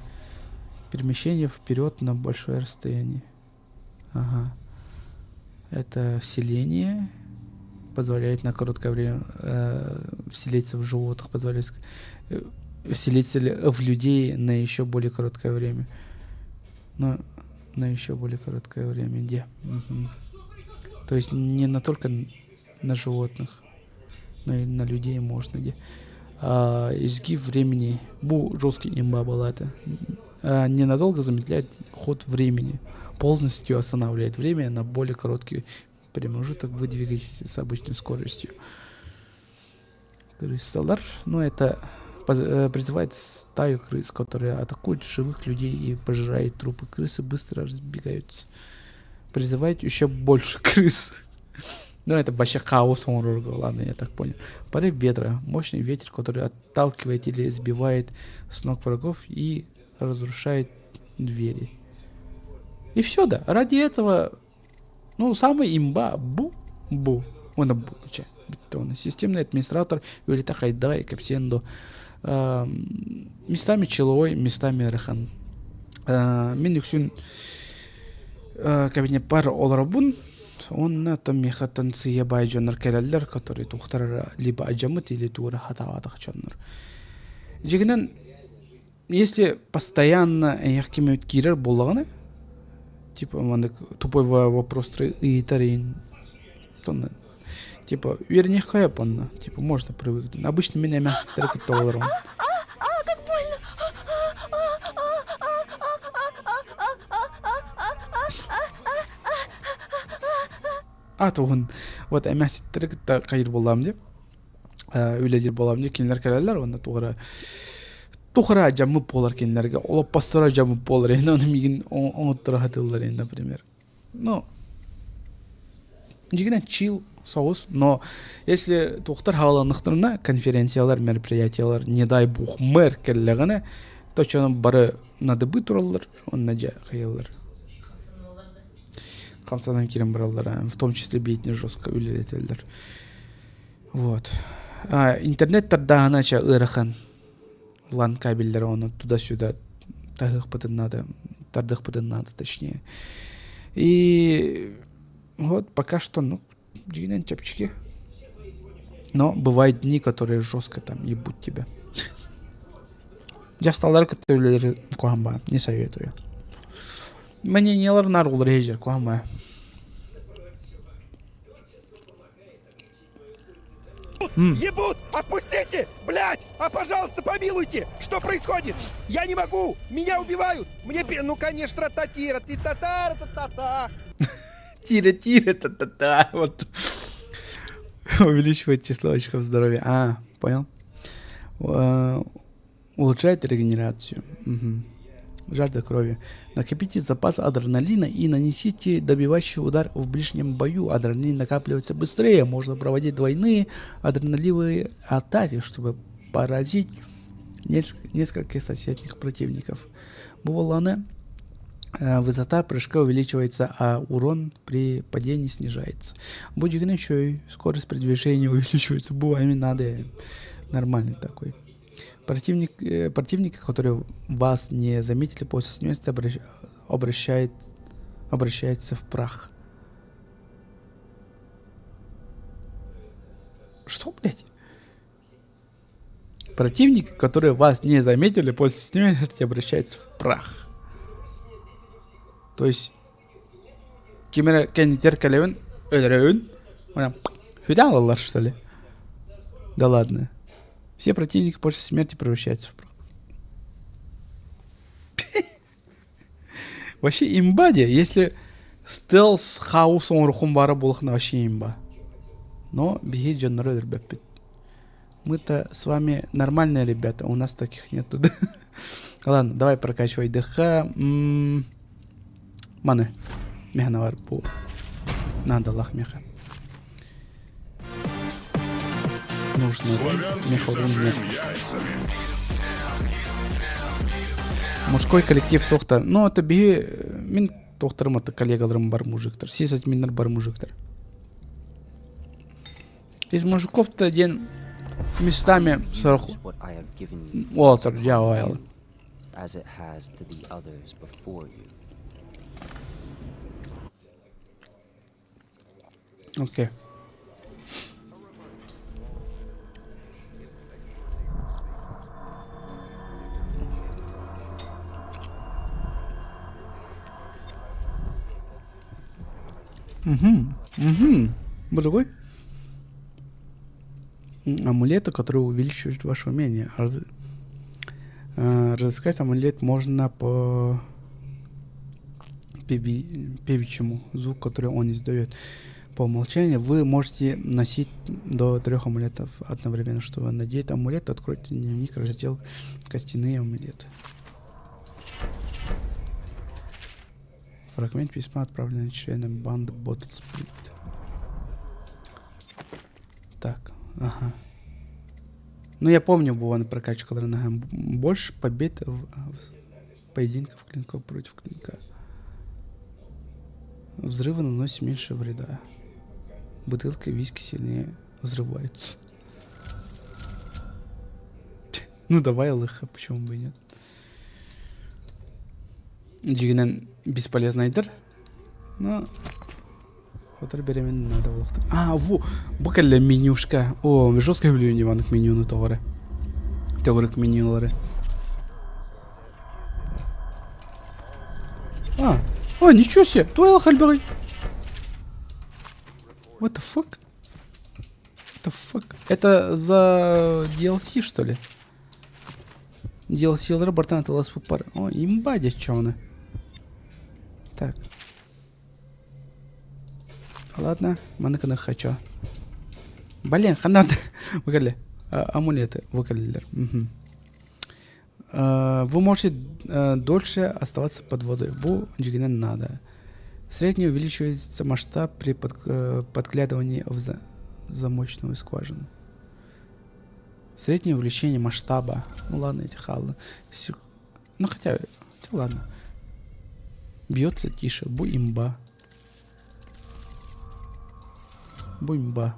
S1: Перемещение вперед на большое расстояние. Ага. Это вселение позволяет на короткое время э, вселиться в животных, позволяет э, вселиться в людей на еще более короткое время. Но на еще более короткое время, где? Угу. То есть не на только на животных, но и на людей можно где. А, изгиб времени. Бу жесткий имба была это. А, ненадолго замедляет ход времени. Полностью останавливает время на более короткий промежуток вы двигаетесь с обычной скоростью. Крысалар, ну это э, призывает стаю крыс, которые атакуют живых людей и пожирают трупы. Крысы быстро разбегаются. Призывает еще больше крыс. Ну, это вообще хаос, он ладно, я так понял. Порыв ветра. Мощный ветер, который отталкивает или сбивает с ног врагов и разрушает двери. И все, да. Ради этого, ну, самый имба, бу, бу. Он бу, че, он системный администратор, или так айдай, капсендо. Местами чилловой, местами ыарахан. Мин үксүн кабинеппар олоробун, уонна оттон миэхэттэн сыыйа баай дьоннор кэлэллэр, которые туохтара либо алдьаммыт или туора хатаабатах дьоннор. Дьиҥинэн, если постоянно эйиэхэ ким эмит киирэр буоллаҕына, типа маннык тупой вопростары ыйытар иһин онно типа үөрэниэххэ сөп онно, типа можно привыкнуть. Обычно мин эмээхситтэри кытта олоробун. А туһун вот эмээхситтэри кытта хайыр буоллаҕым дии үлэлиир буоллаҕым дии кинилэр кэлэллэр уонна туох эрэ туох эрэ дьаммыт буолар кинилэргэ олоппосторо дьаммыт буолар иһин ону миигин оҥотторо сатыыллар иһин например ну дьиҥинэн чил соҕус но если туохтар хааланнахтарына конференциялар мероприятиялар не дай бог мэр кэллэҕинэ точно бары надыбы тураллар онно дьэ хайаллар хамсанан киирэн бараллар в том числе биитини жестко үлэлэтэллэр вот интернет тардааһына ча ыарахан лан кабеллэр ону туда-сюда таһыахпытын надо тардыахпытын надо точнее и вот пока что ну дьиҥинэн чэпчэки но бывают дни которые жестко там ебут тебя дьахталлары кытта үлэлиир куһаҕан баар не советую мнениелар наар уларыйа сылдьар куһаҕан баар
S8: Ебут! Отпустите! Блять! А пожалуйста, помилуйте! Что происходит? Я не могу! Меня убивают! Мне ну конечно татира ти та та та та
S1: Тира тира та та та вот увеличивает число очков здоровья. А, понял. Улучшает регенерацию. Угу. Жажда крови. Накопите запас адреналина и нанесите добивающий удар в ближнем бою. Адреналин накапливается быстрее. Можно проводить двойные адреналиновые атаки, чтобы поразить нескольких соседних противников. Буваланы высота прыжка увеличивается, а урон при падении снижается. Будет еще и скорость передвижения увеличивается. Бывает, надо нормальный такой. Противник, противники, которые вас не заметили после смерти, обращает, обращается в прах. Что, блядь? Противники, которые вас не заметили после смерти, обращаются в прах. То есть, ким эрэ кэннитигэр кэлэбин, өлөрөбүн, сүтэн ылаллар, что ли? Да ладно. Все противники после смерти превращаются в прах. Вообще имба де, если стелс хаос оҥоруоххун баара буоллахына вообще имба. Но биһи дьоннору өлөрбөппүт. Мы-то с вами нормальные ребята, у нас таких нету. Ладно, давай прокачивай ДХ. Маны. Механа бар бу. Надо меха. Нужно меха нет. Мужской коллектив суох Ну, это биһи мин туохтарым это коллегаларым бар мужиктар. Сисадминнар бар мужиктар. Из мужиков-то диэн местами сорох уолаттар дьаабайалар.
S15: As it has to the others before you.
S1: Окей. Угу. Угу. Бу другой? Амулеты, которые увеличивают ваше умение. Раз... Э, разыскать амулет можно по певи... певичьему звук, который он издает. По умолчанию вы можете носить до трех амулетов одновременно. Чтобы надеть амулет, откройте дневник, раздел «Костяные амулеты». Фрагмент письма, отправленный членам банды Ботл Сплит. Так, ага. Ну, я помню, была на прокачка Больше побед в, в поединков клинков против клинка. Взрывы наносят меньше вреда. Бутылка виски сильнее взрываются. Ну давай лыха, почему бы и нет. Дьиҥинэн бесполезнайдар. Но Хотор беременна надо было. А, во, бу кэллэ менюшка. О, жестко люблю Иванов менюну тоҕо Төгүрүк менюлары. А, а, ничего себе, туох элбэҕий. What the fuck? What the fuck? Это за DLC, что ли? DLC-лары бартан атыласпыппар. О, имба дечоны. Так. Ладно, маны хочу. Блин, ханна выкали. Амулеты выкалилер. Угу. Вы можете дольше оставаться под водой. Бу дьиҥинэн надо. Средний увеличивается масштаб при подглядывании в замочную скважину. Среднее увеличение масштаба. Ну ладно, эти халы. Ну хотя, хотя ладно. Бьется тише. Бу имба. Бу имба.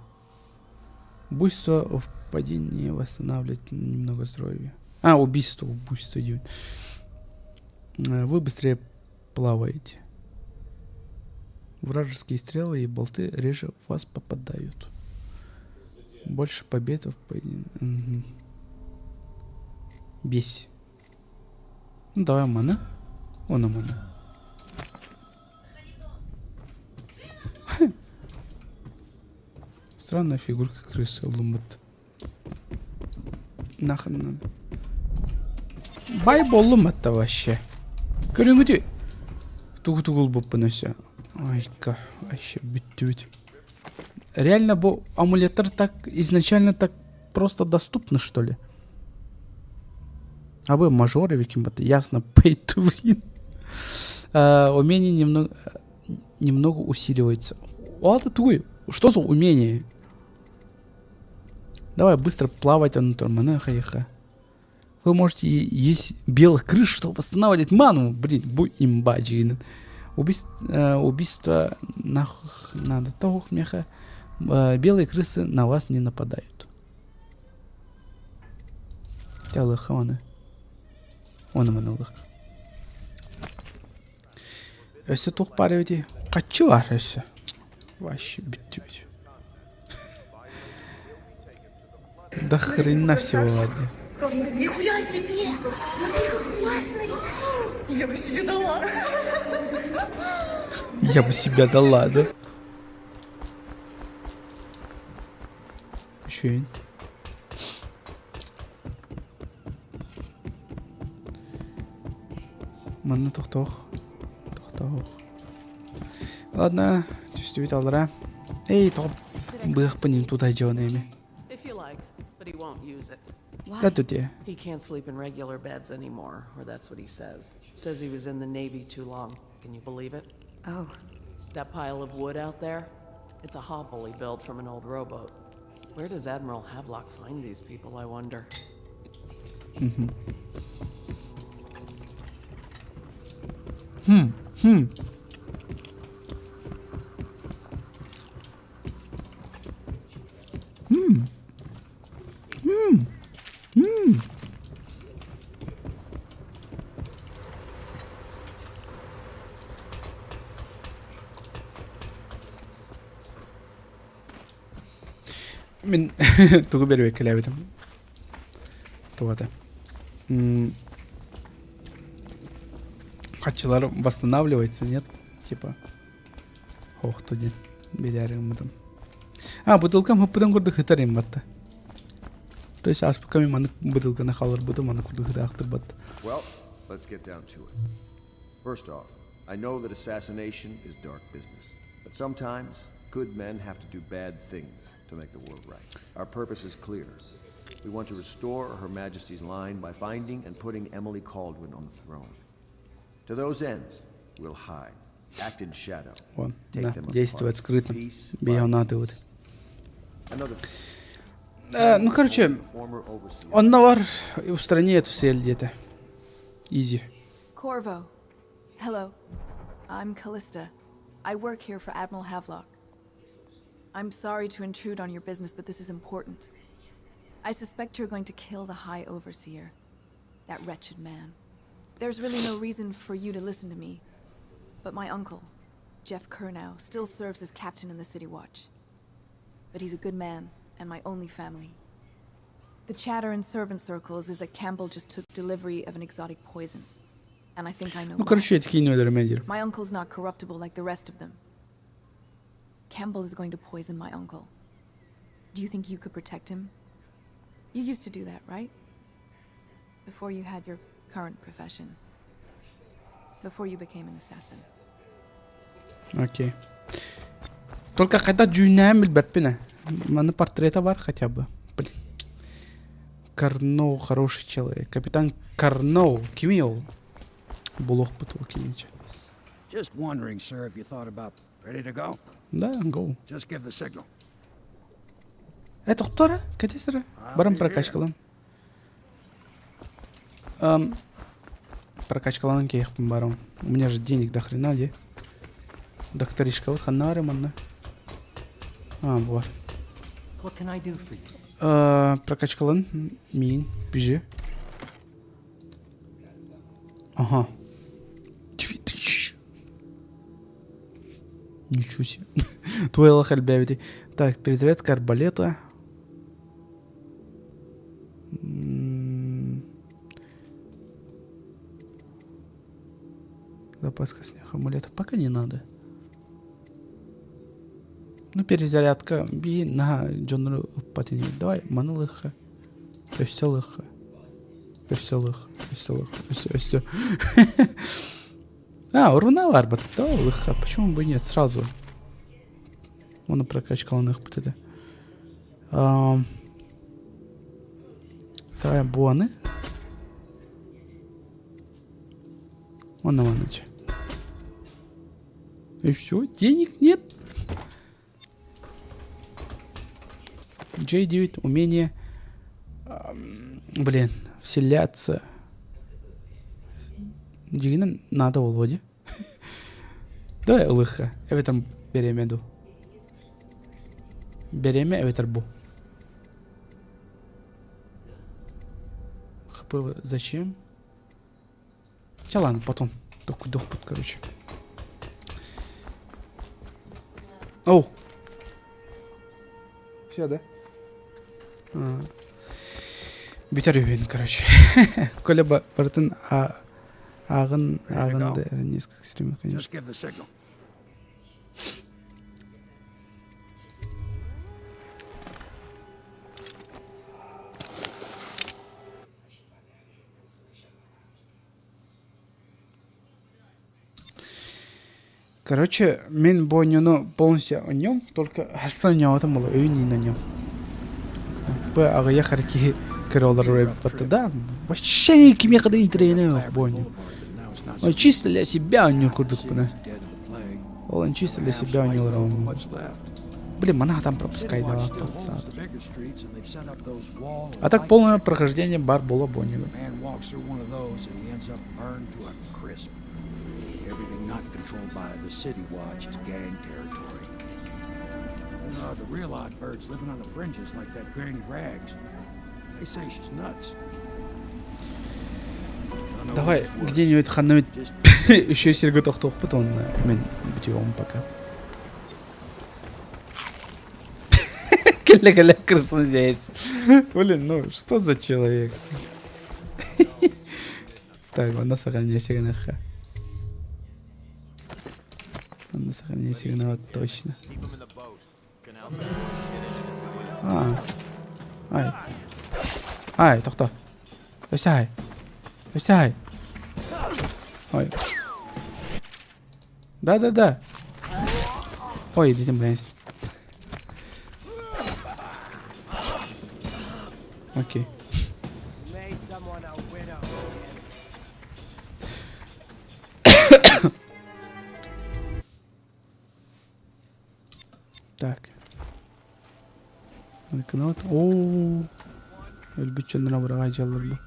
S1: Буйство в падении восстанавливает немного здоровья. А, убийство, убийство идет. Вы быстрее плаваете. Вражеские стрелы и болты реже в вас попадают. Больше побед в поединке. Угу. Бесь. Ну давай мана. Он мана. Странная фигурка крысы лымыт. Нахрен надо. Бай боллум это вообще. Көрүҥүтү. Тугу тугул буппун өссө. Айка, вообще бүттүбүт. Реально бу амулеттар так изначально так просто доступны, что ли? А вы мажоры, Викимбаты, ясно, pay to win. А, умение немного, немного усиливается. Ладно, тугуй. Что за умение? Давай быстро плавать, он хайха. Вы можете есть белых крыс, чтобы восстанавливать ману. Блин, бу имба Убийство, убийство нах надо того меха. Белые крысы на вас не нападают. Тялых оны. Оны манылық. Өссө туох баар эбитий? Хаччы баар өссө. Вообще бүттүбүт. Да хрена всего ладно.
S16: Нихуя себе! Смотри, какой классный! Я бы себе дала.
S1: Я бы себя дала, да? Еще Манна тохтох. Тохтох. Ладно, түстүбүт аллара. Эй, тоҕо быахпын туда дьон эми.
S12: If you like, but he won't use it.
S1: Да тут я.
S12: He can't sleep in regular beds anymore, or that's what he says. Says he was in the Navy too long. Can you believe it?
S3: Oh.
S12: That pile of wood out there? It's a hovel he built from an old rowboat. Where does Admiral Havelock find these people, I wonder?
S1: Mm-hmm. Hmm. Hmm. Hmm. Hmm. Hmm. Мин тугу бэрбэккэлээбитим. Тугата. Хаччылар восстанавливается, нет? Типа. Ох, тудин. Билэрим А, бутылкам хаппытын курдук хытар им батта. То есть аспыками маны бутылканы халырбытым, маны курдук хытаахтырбат.
S10: Well, let's get down to it. First off, I know that assassination is dark business, but sometimes good men have to do bad things to make the world right. Our purpose is clear. We want to restore Her Majesty's line by finding and putting Emily Kaldwin on the throne. To those ends, we'll hide, act in shadow.
S1: Вон, да, действовать скрытно. Бионады вот. Ну, короче, он навар устранит эту цель где-то. Изи.
S3: Corvo. Hello. I'm Callista. I work here for Admiral Havelock. I'm sorry to intrude on your business, but this is important. I suspect you're going to kill the High Overseer. That wretched man. There's really no reason for you to listen to me. But my uncle, Jeff Kernow, still serves as captain in the City Watch. But he's a good man, and my only family. The chatter in servant circles is that Campbell just took delivery of an exotic poison. And I think I know
S1: Ну, короче, я такие не öldürmeye
S3: My uncle's not corruptible like the rest of them. Campbell is going to poison my uncle. Do you think you could protect him? You used to do that, right? Before you had your current profession. Before you became an assassin.
S1: Окей. Только когда дьүүнээн билбэппин Маны портрета бар хотя бы. Блин. Карноу хороший человек. Капитан Карноу. Кимий ол? Булуохпут ол кимиче.
S2: Just wondering, sir, if you thought about ready to go?
S1: Да, go.
S2: Just give the signal.
S1: Э, тохтора, кэтесere. Баран прокачкалан. Эм, прокачкаланан киэхпин барам. У меня же денег до хрена, де. Докторишка, вот ханнары манна. А, бар.
S14: What can I do for you?
S1: Э, прокачкалан мин, бежи. Ага. 2000. Ничего себе. Твой лохаль Так, перезарядка арбалета. Запас костных амулетов. Пока не надо. Ну, перезарядка. Би на дьоннору ыппат Давай, маны лыха. Өссө лыха. Өссө лых. Өссө лых. Өссө, өссө. А, руна барбат. Да, лыха. Почему бы нет? Сразу. Оны прокачкаланых вот это. Давай буаны. Он Иванович. И все, денег нет. J9, умение, блин, вселяться. Дьиҥинэн надо Володе. Давай ылыхха. Эбэтэр береме ду. Береме эбэтэр бу. ХП зачем? Ча ладно, потом. Только дохпут, короче. Оу! Все, да? А. Бүтэр үһүн, короче. Коля барытын ааҕын ааҕын да несколько стримов, конечно.
S2: Just give the signal.
S1: Короче, мин бу оонньууну полностью оонньуом, только харса оонньообатым буолуо, өйүн иин оонньуом. Бу аҕыйах эрэ киһи көрө олорор эбит да, вообще кимиэхэ да интэриэһинэй суох бу оонньуу. Он чисто для себя оонньуур курдукпуна. Ол он чисто для себя оонньуулар Блин, мана там пропускай давай А так полное прохождение бар буола бу оонньууга.
S2: Everything not controlled by the City Watch is gang territory. The real odd birds living on the fringes like that Granny Rags. They say she's nuts.
S1: Давай где-нибудь ханна еще сиргэ тохтуохпут уонна мин бүтүөҕүм пока. Кэлэ-кэлэ крысаны здесь. Блин, ну что за человек? Так, онно сохраняйся гынахха. Онно сохраняйся гына точно. А. Ай. Ай, тохто. Өсәй. Өсәй. Ой. Да-да-да. Ой, идите, блядь. Окей. Так. Оо. Өлбүт дьоннор абыраҕай дьаллар бу.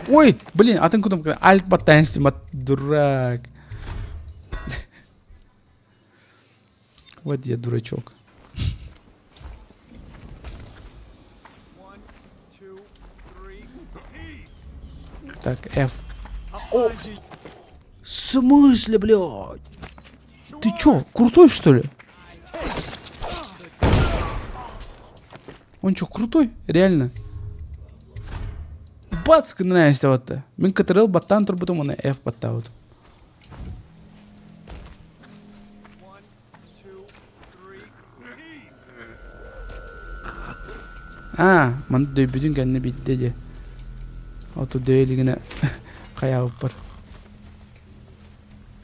S1: Ой, блин, атын кутум альт баттаан дурак. Вот я дурачок. Так, F. О! В смысле, блядь? Ты чё, крутой, что ли? Он чё, крутой? Реально? Бац, нравится вот. Мин кытырыл баттан турбутум, оны F баттаабытым. Аа, маны дөйбүтүн кэннэ бидде дии. Ото дөйө илигинэ хайаабыппар.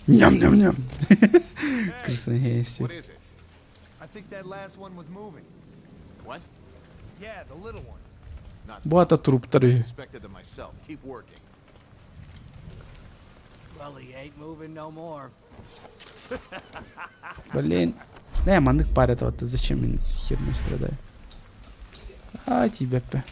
S1: Ням-ням-ням. Крысаны иһиэстибит. Бу ата труптар үһү. Блин. Не, маннык парят, вот зачем мен херню страдаю? А, тебе п.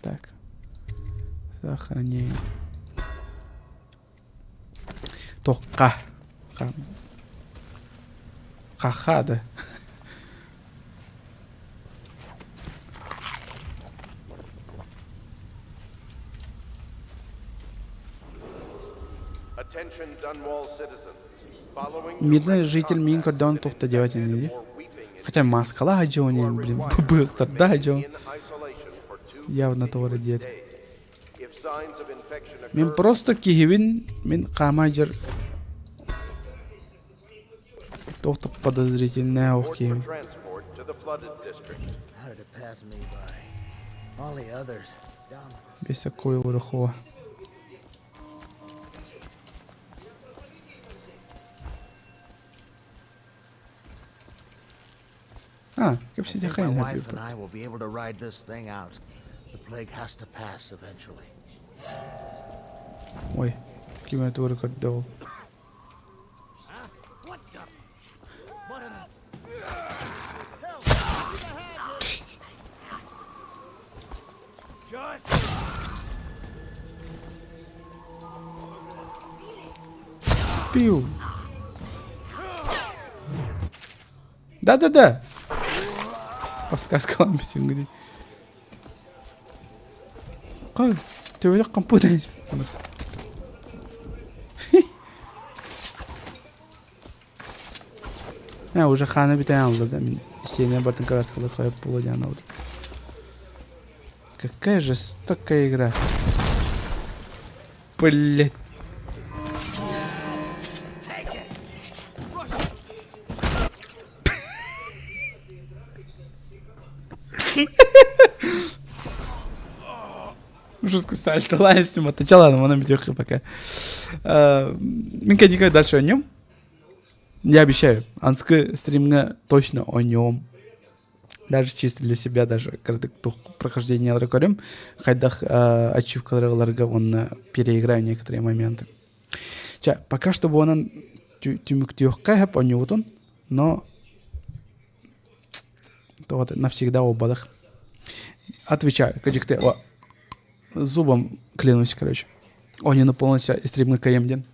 S1: Так. Сохраняем. Туохха? Хаха да. Мирный житель миин көрдөөн туох да диэбэт ини дии. Хотя маскалаах дьон, блин, быһыктардаах дьон. Явно того эрэ диэтэ. Мин просто киһибин, мин хаама дьэр туох да подозрительное ох киһибин. Бесокой Урухова. А,
S4: I think my wife and I will be able to ride this thing out. The plague has to pass eventually.
S1: Ой, ким эрэ тугу көрдө ол. Пиу. Да-да-да. Подсказка бүтүнгү Кой, төбөлөх компьютер. А, уже хана бүтэн алды да мин сене бартын краскалы коюп боло диэн алды. Какая жестокая игра. Блять. Жестко сальто с Отначала, ладно, она видео пока. Мин кәдиге дальше о нем. Я обещаю, анскы стримҥа точно о нем. Даже чисто для себя, даже кыратык прохождение көрөм. Хайдах ачивкаларга он переиграю некоторые моменты. Ча, пока что онон түмүктүөххэ сөп оонньуубутун, но вот навсегда обадах. Отвечаю, кадикте, зубом клянусь, короче. Оонньууну полностью стримҥа кыайым диэн.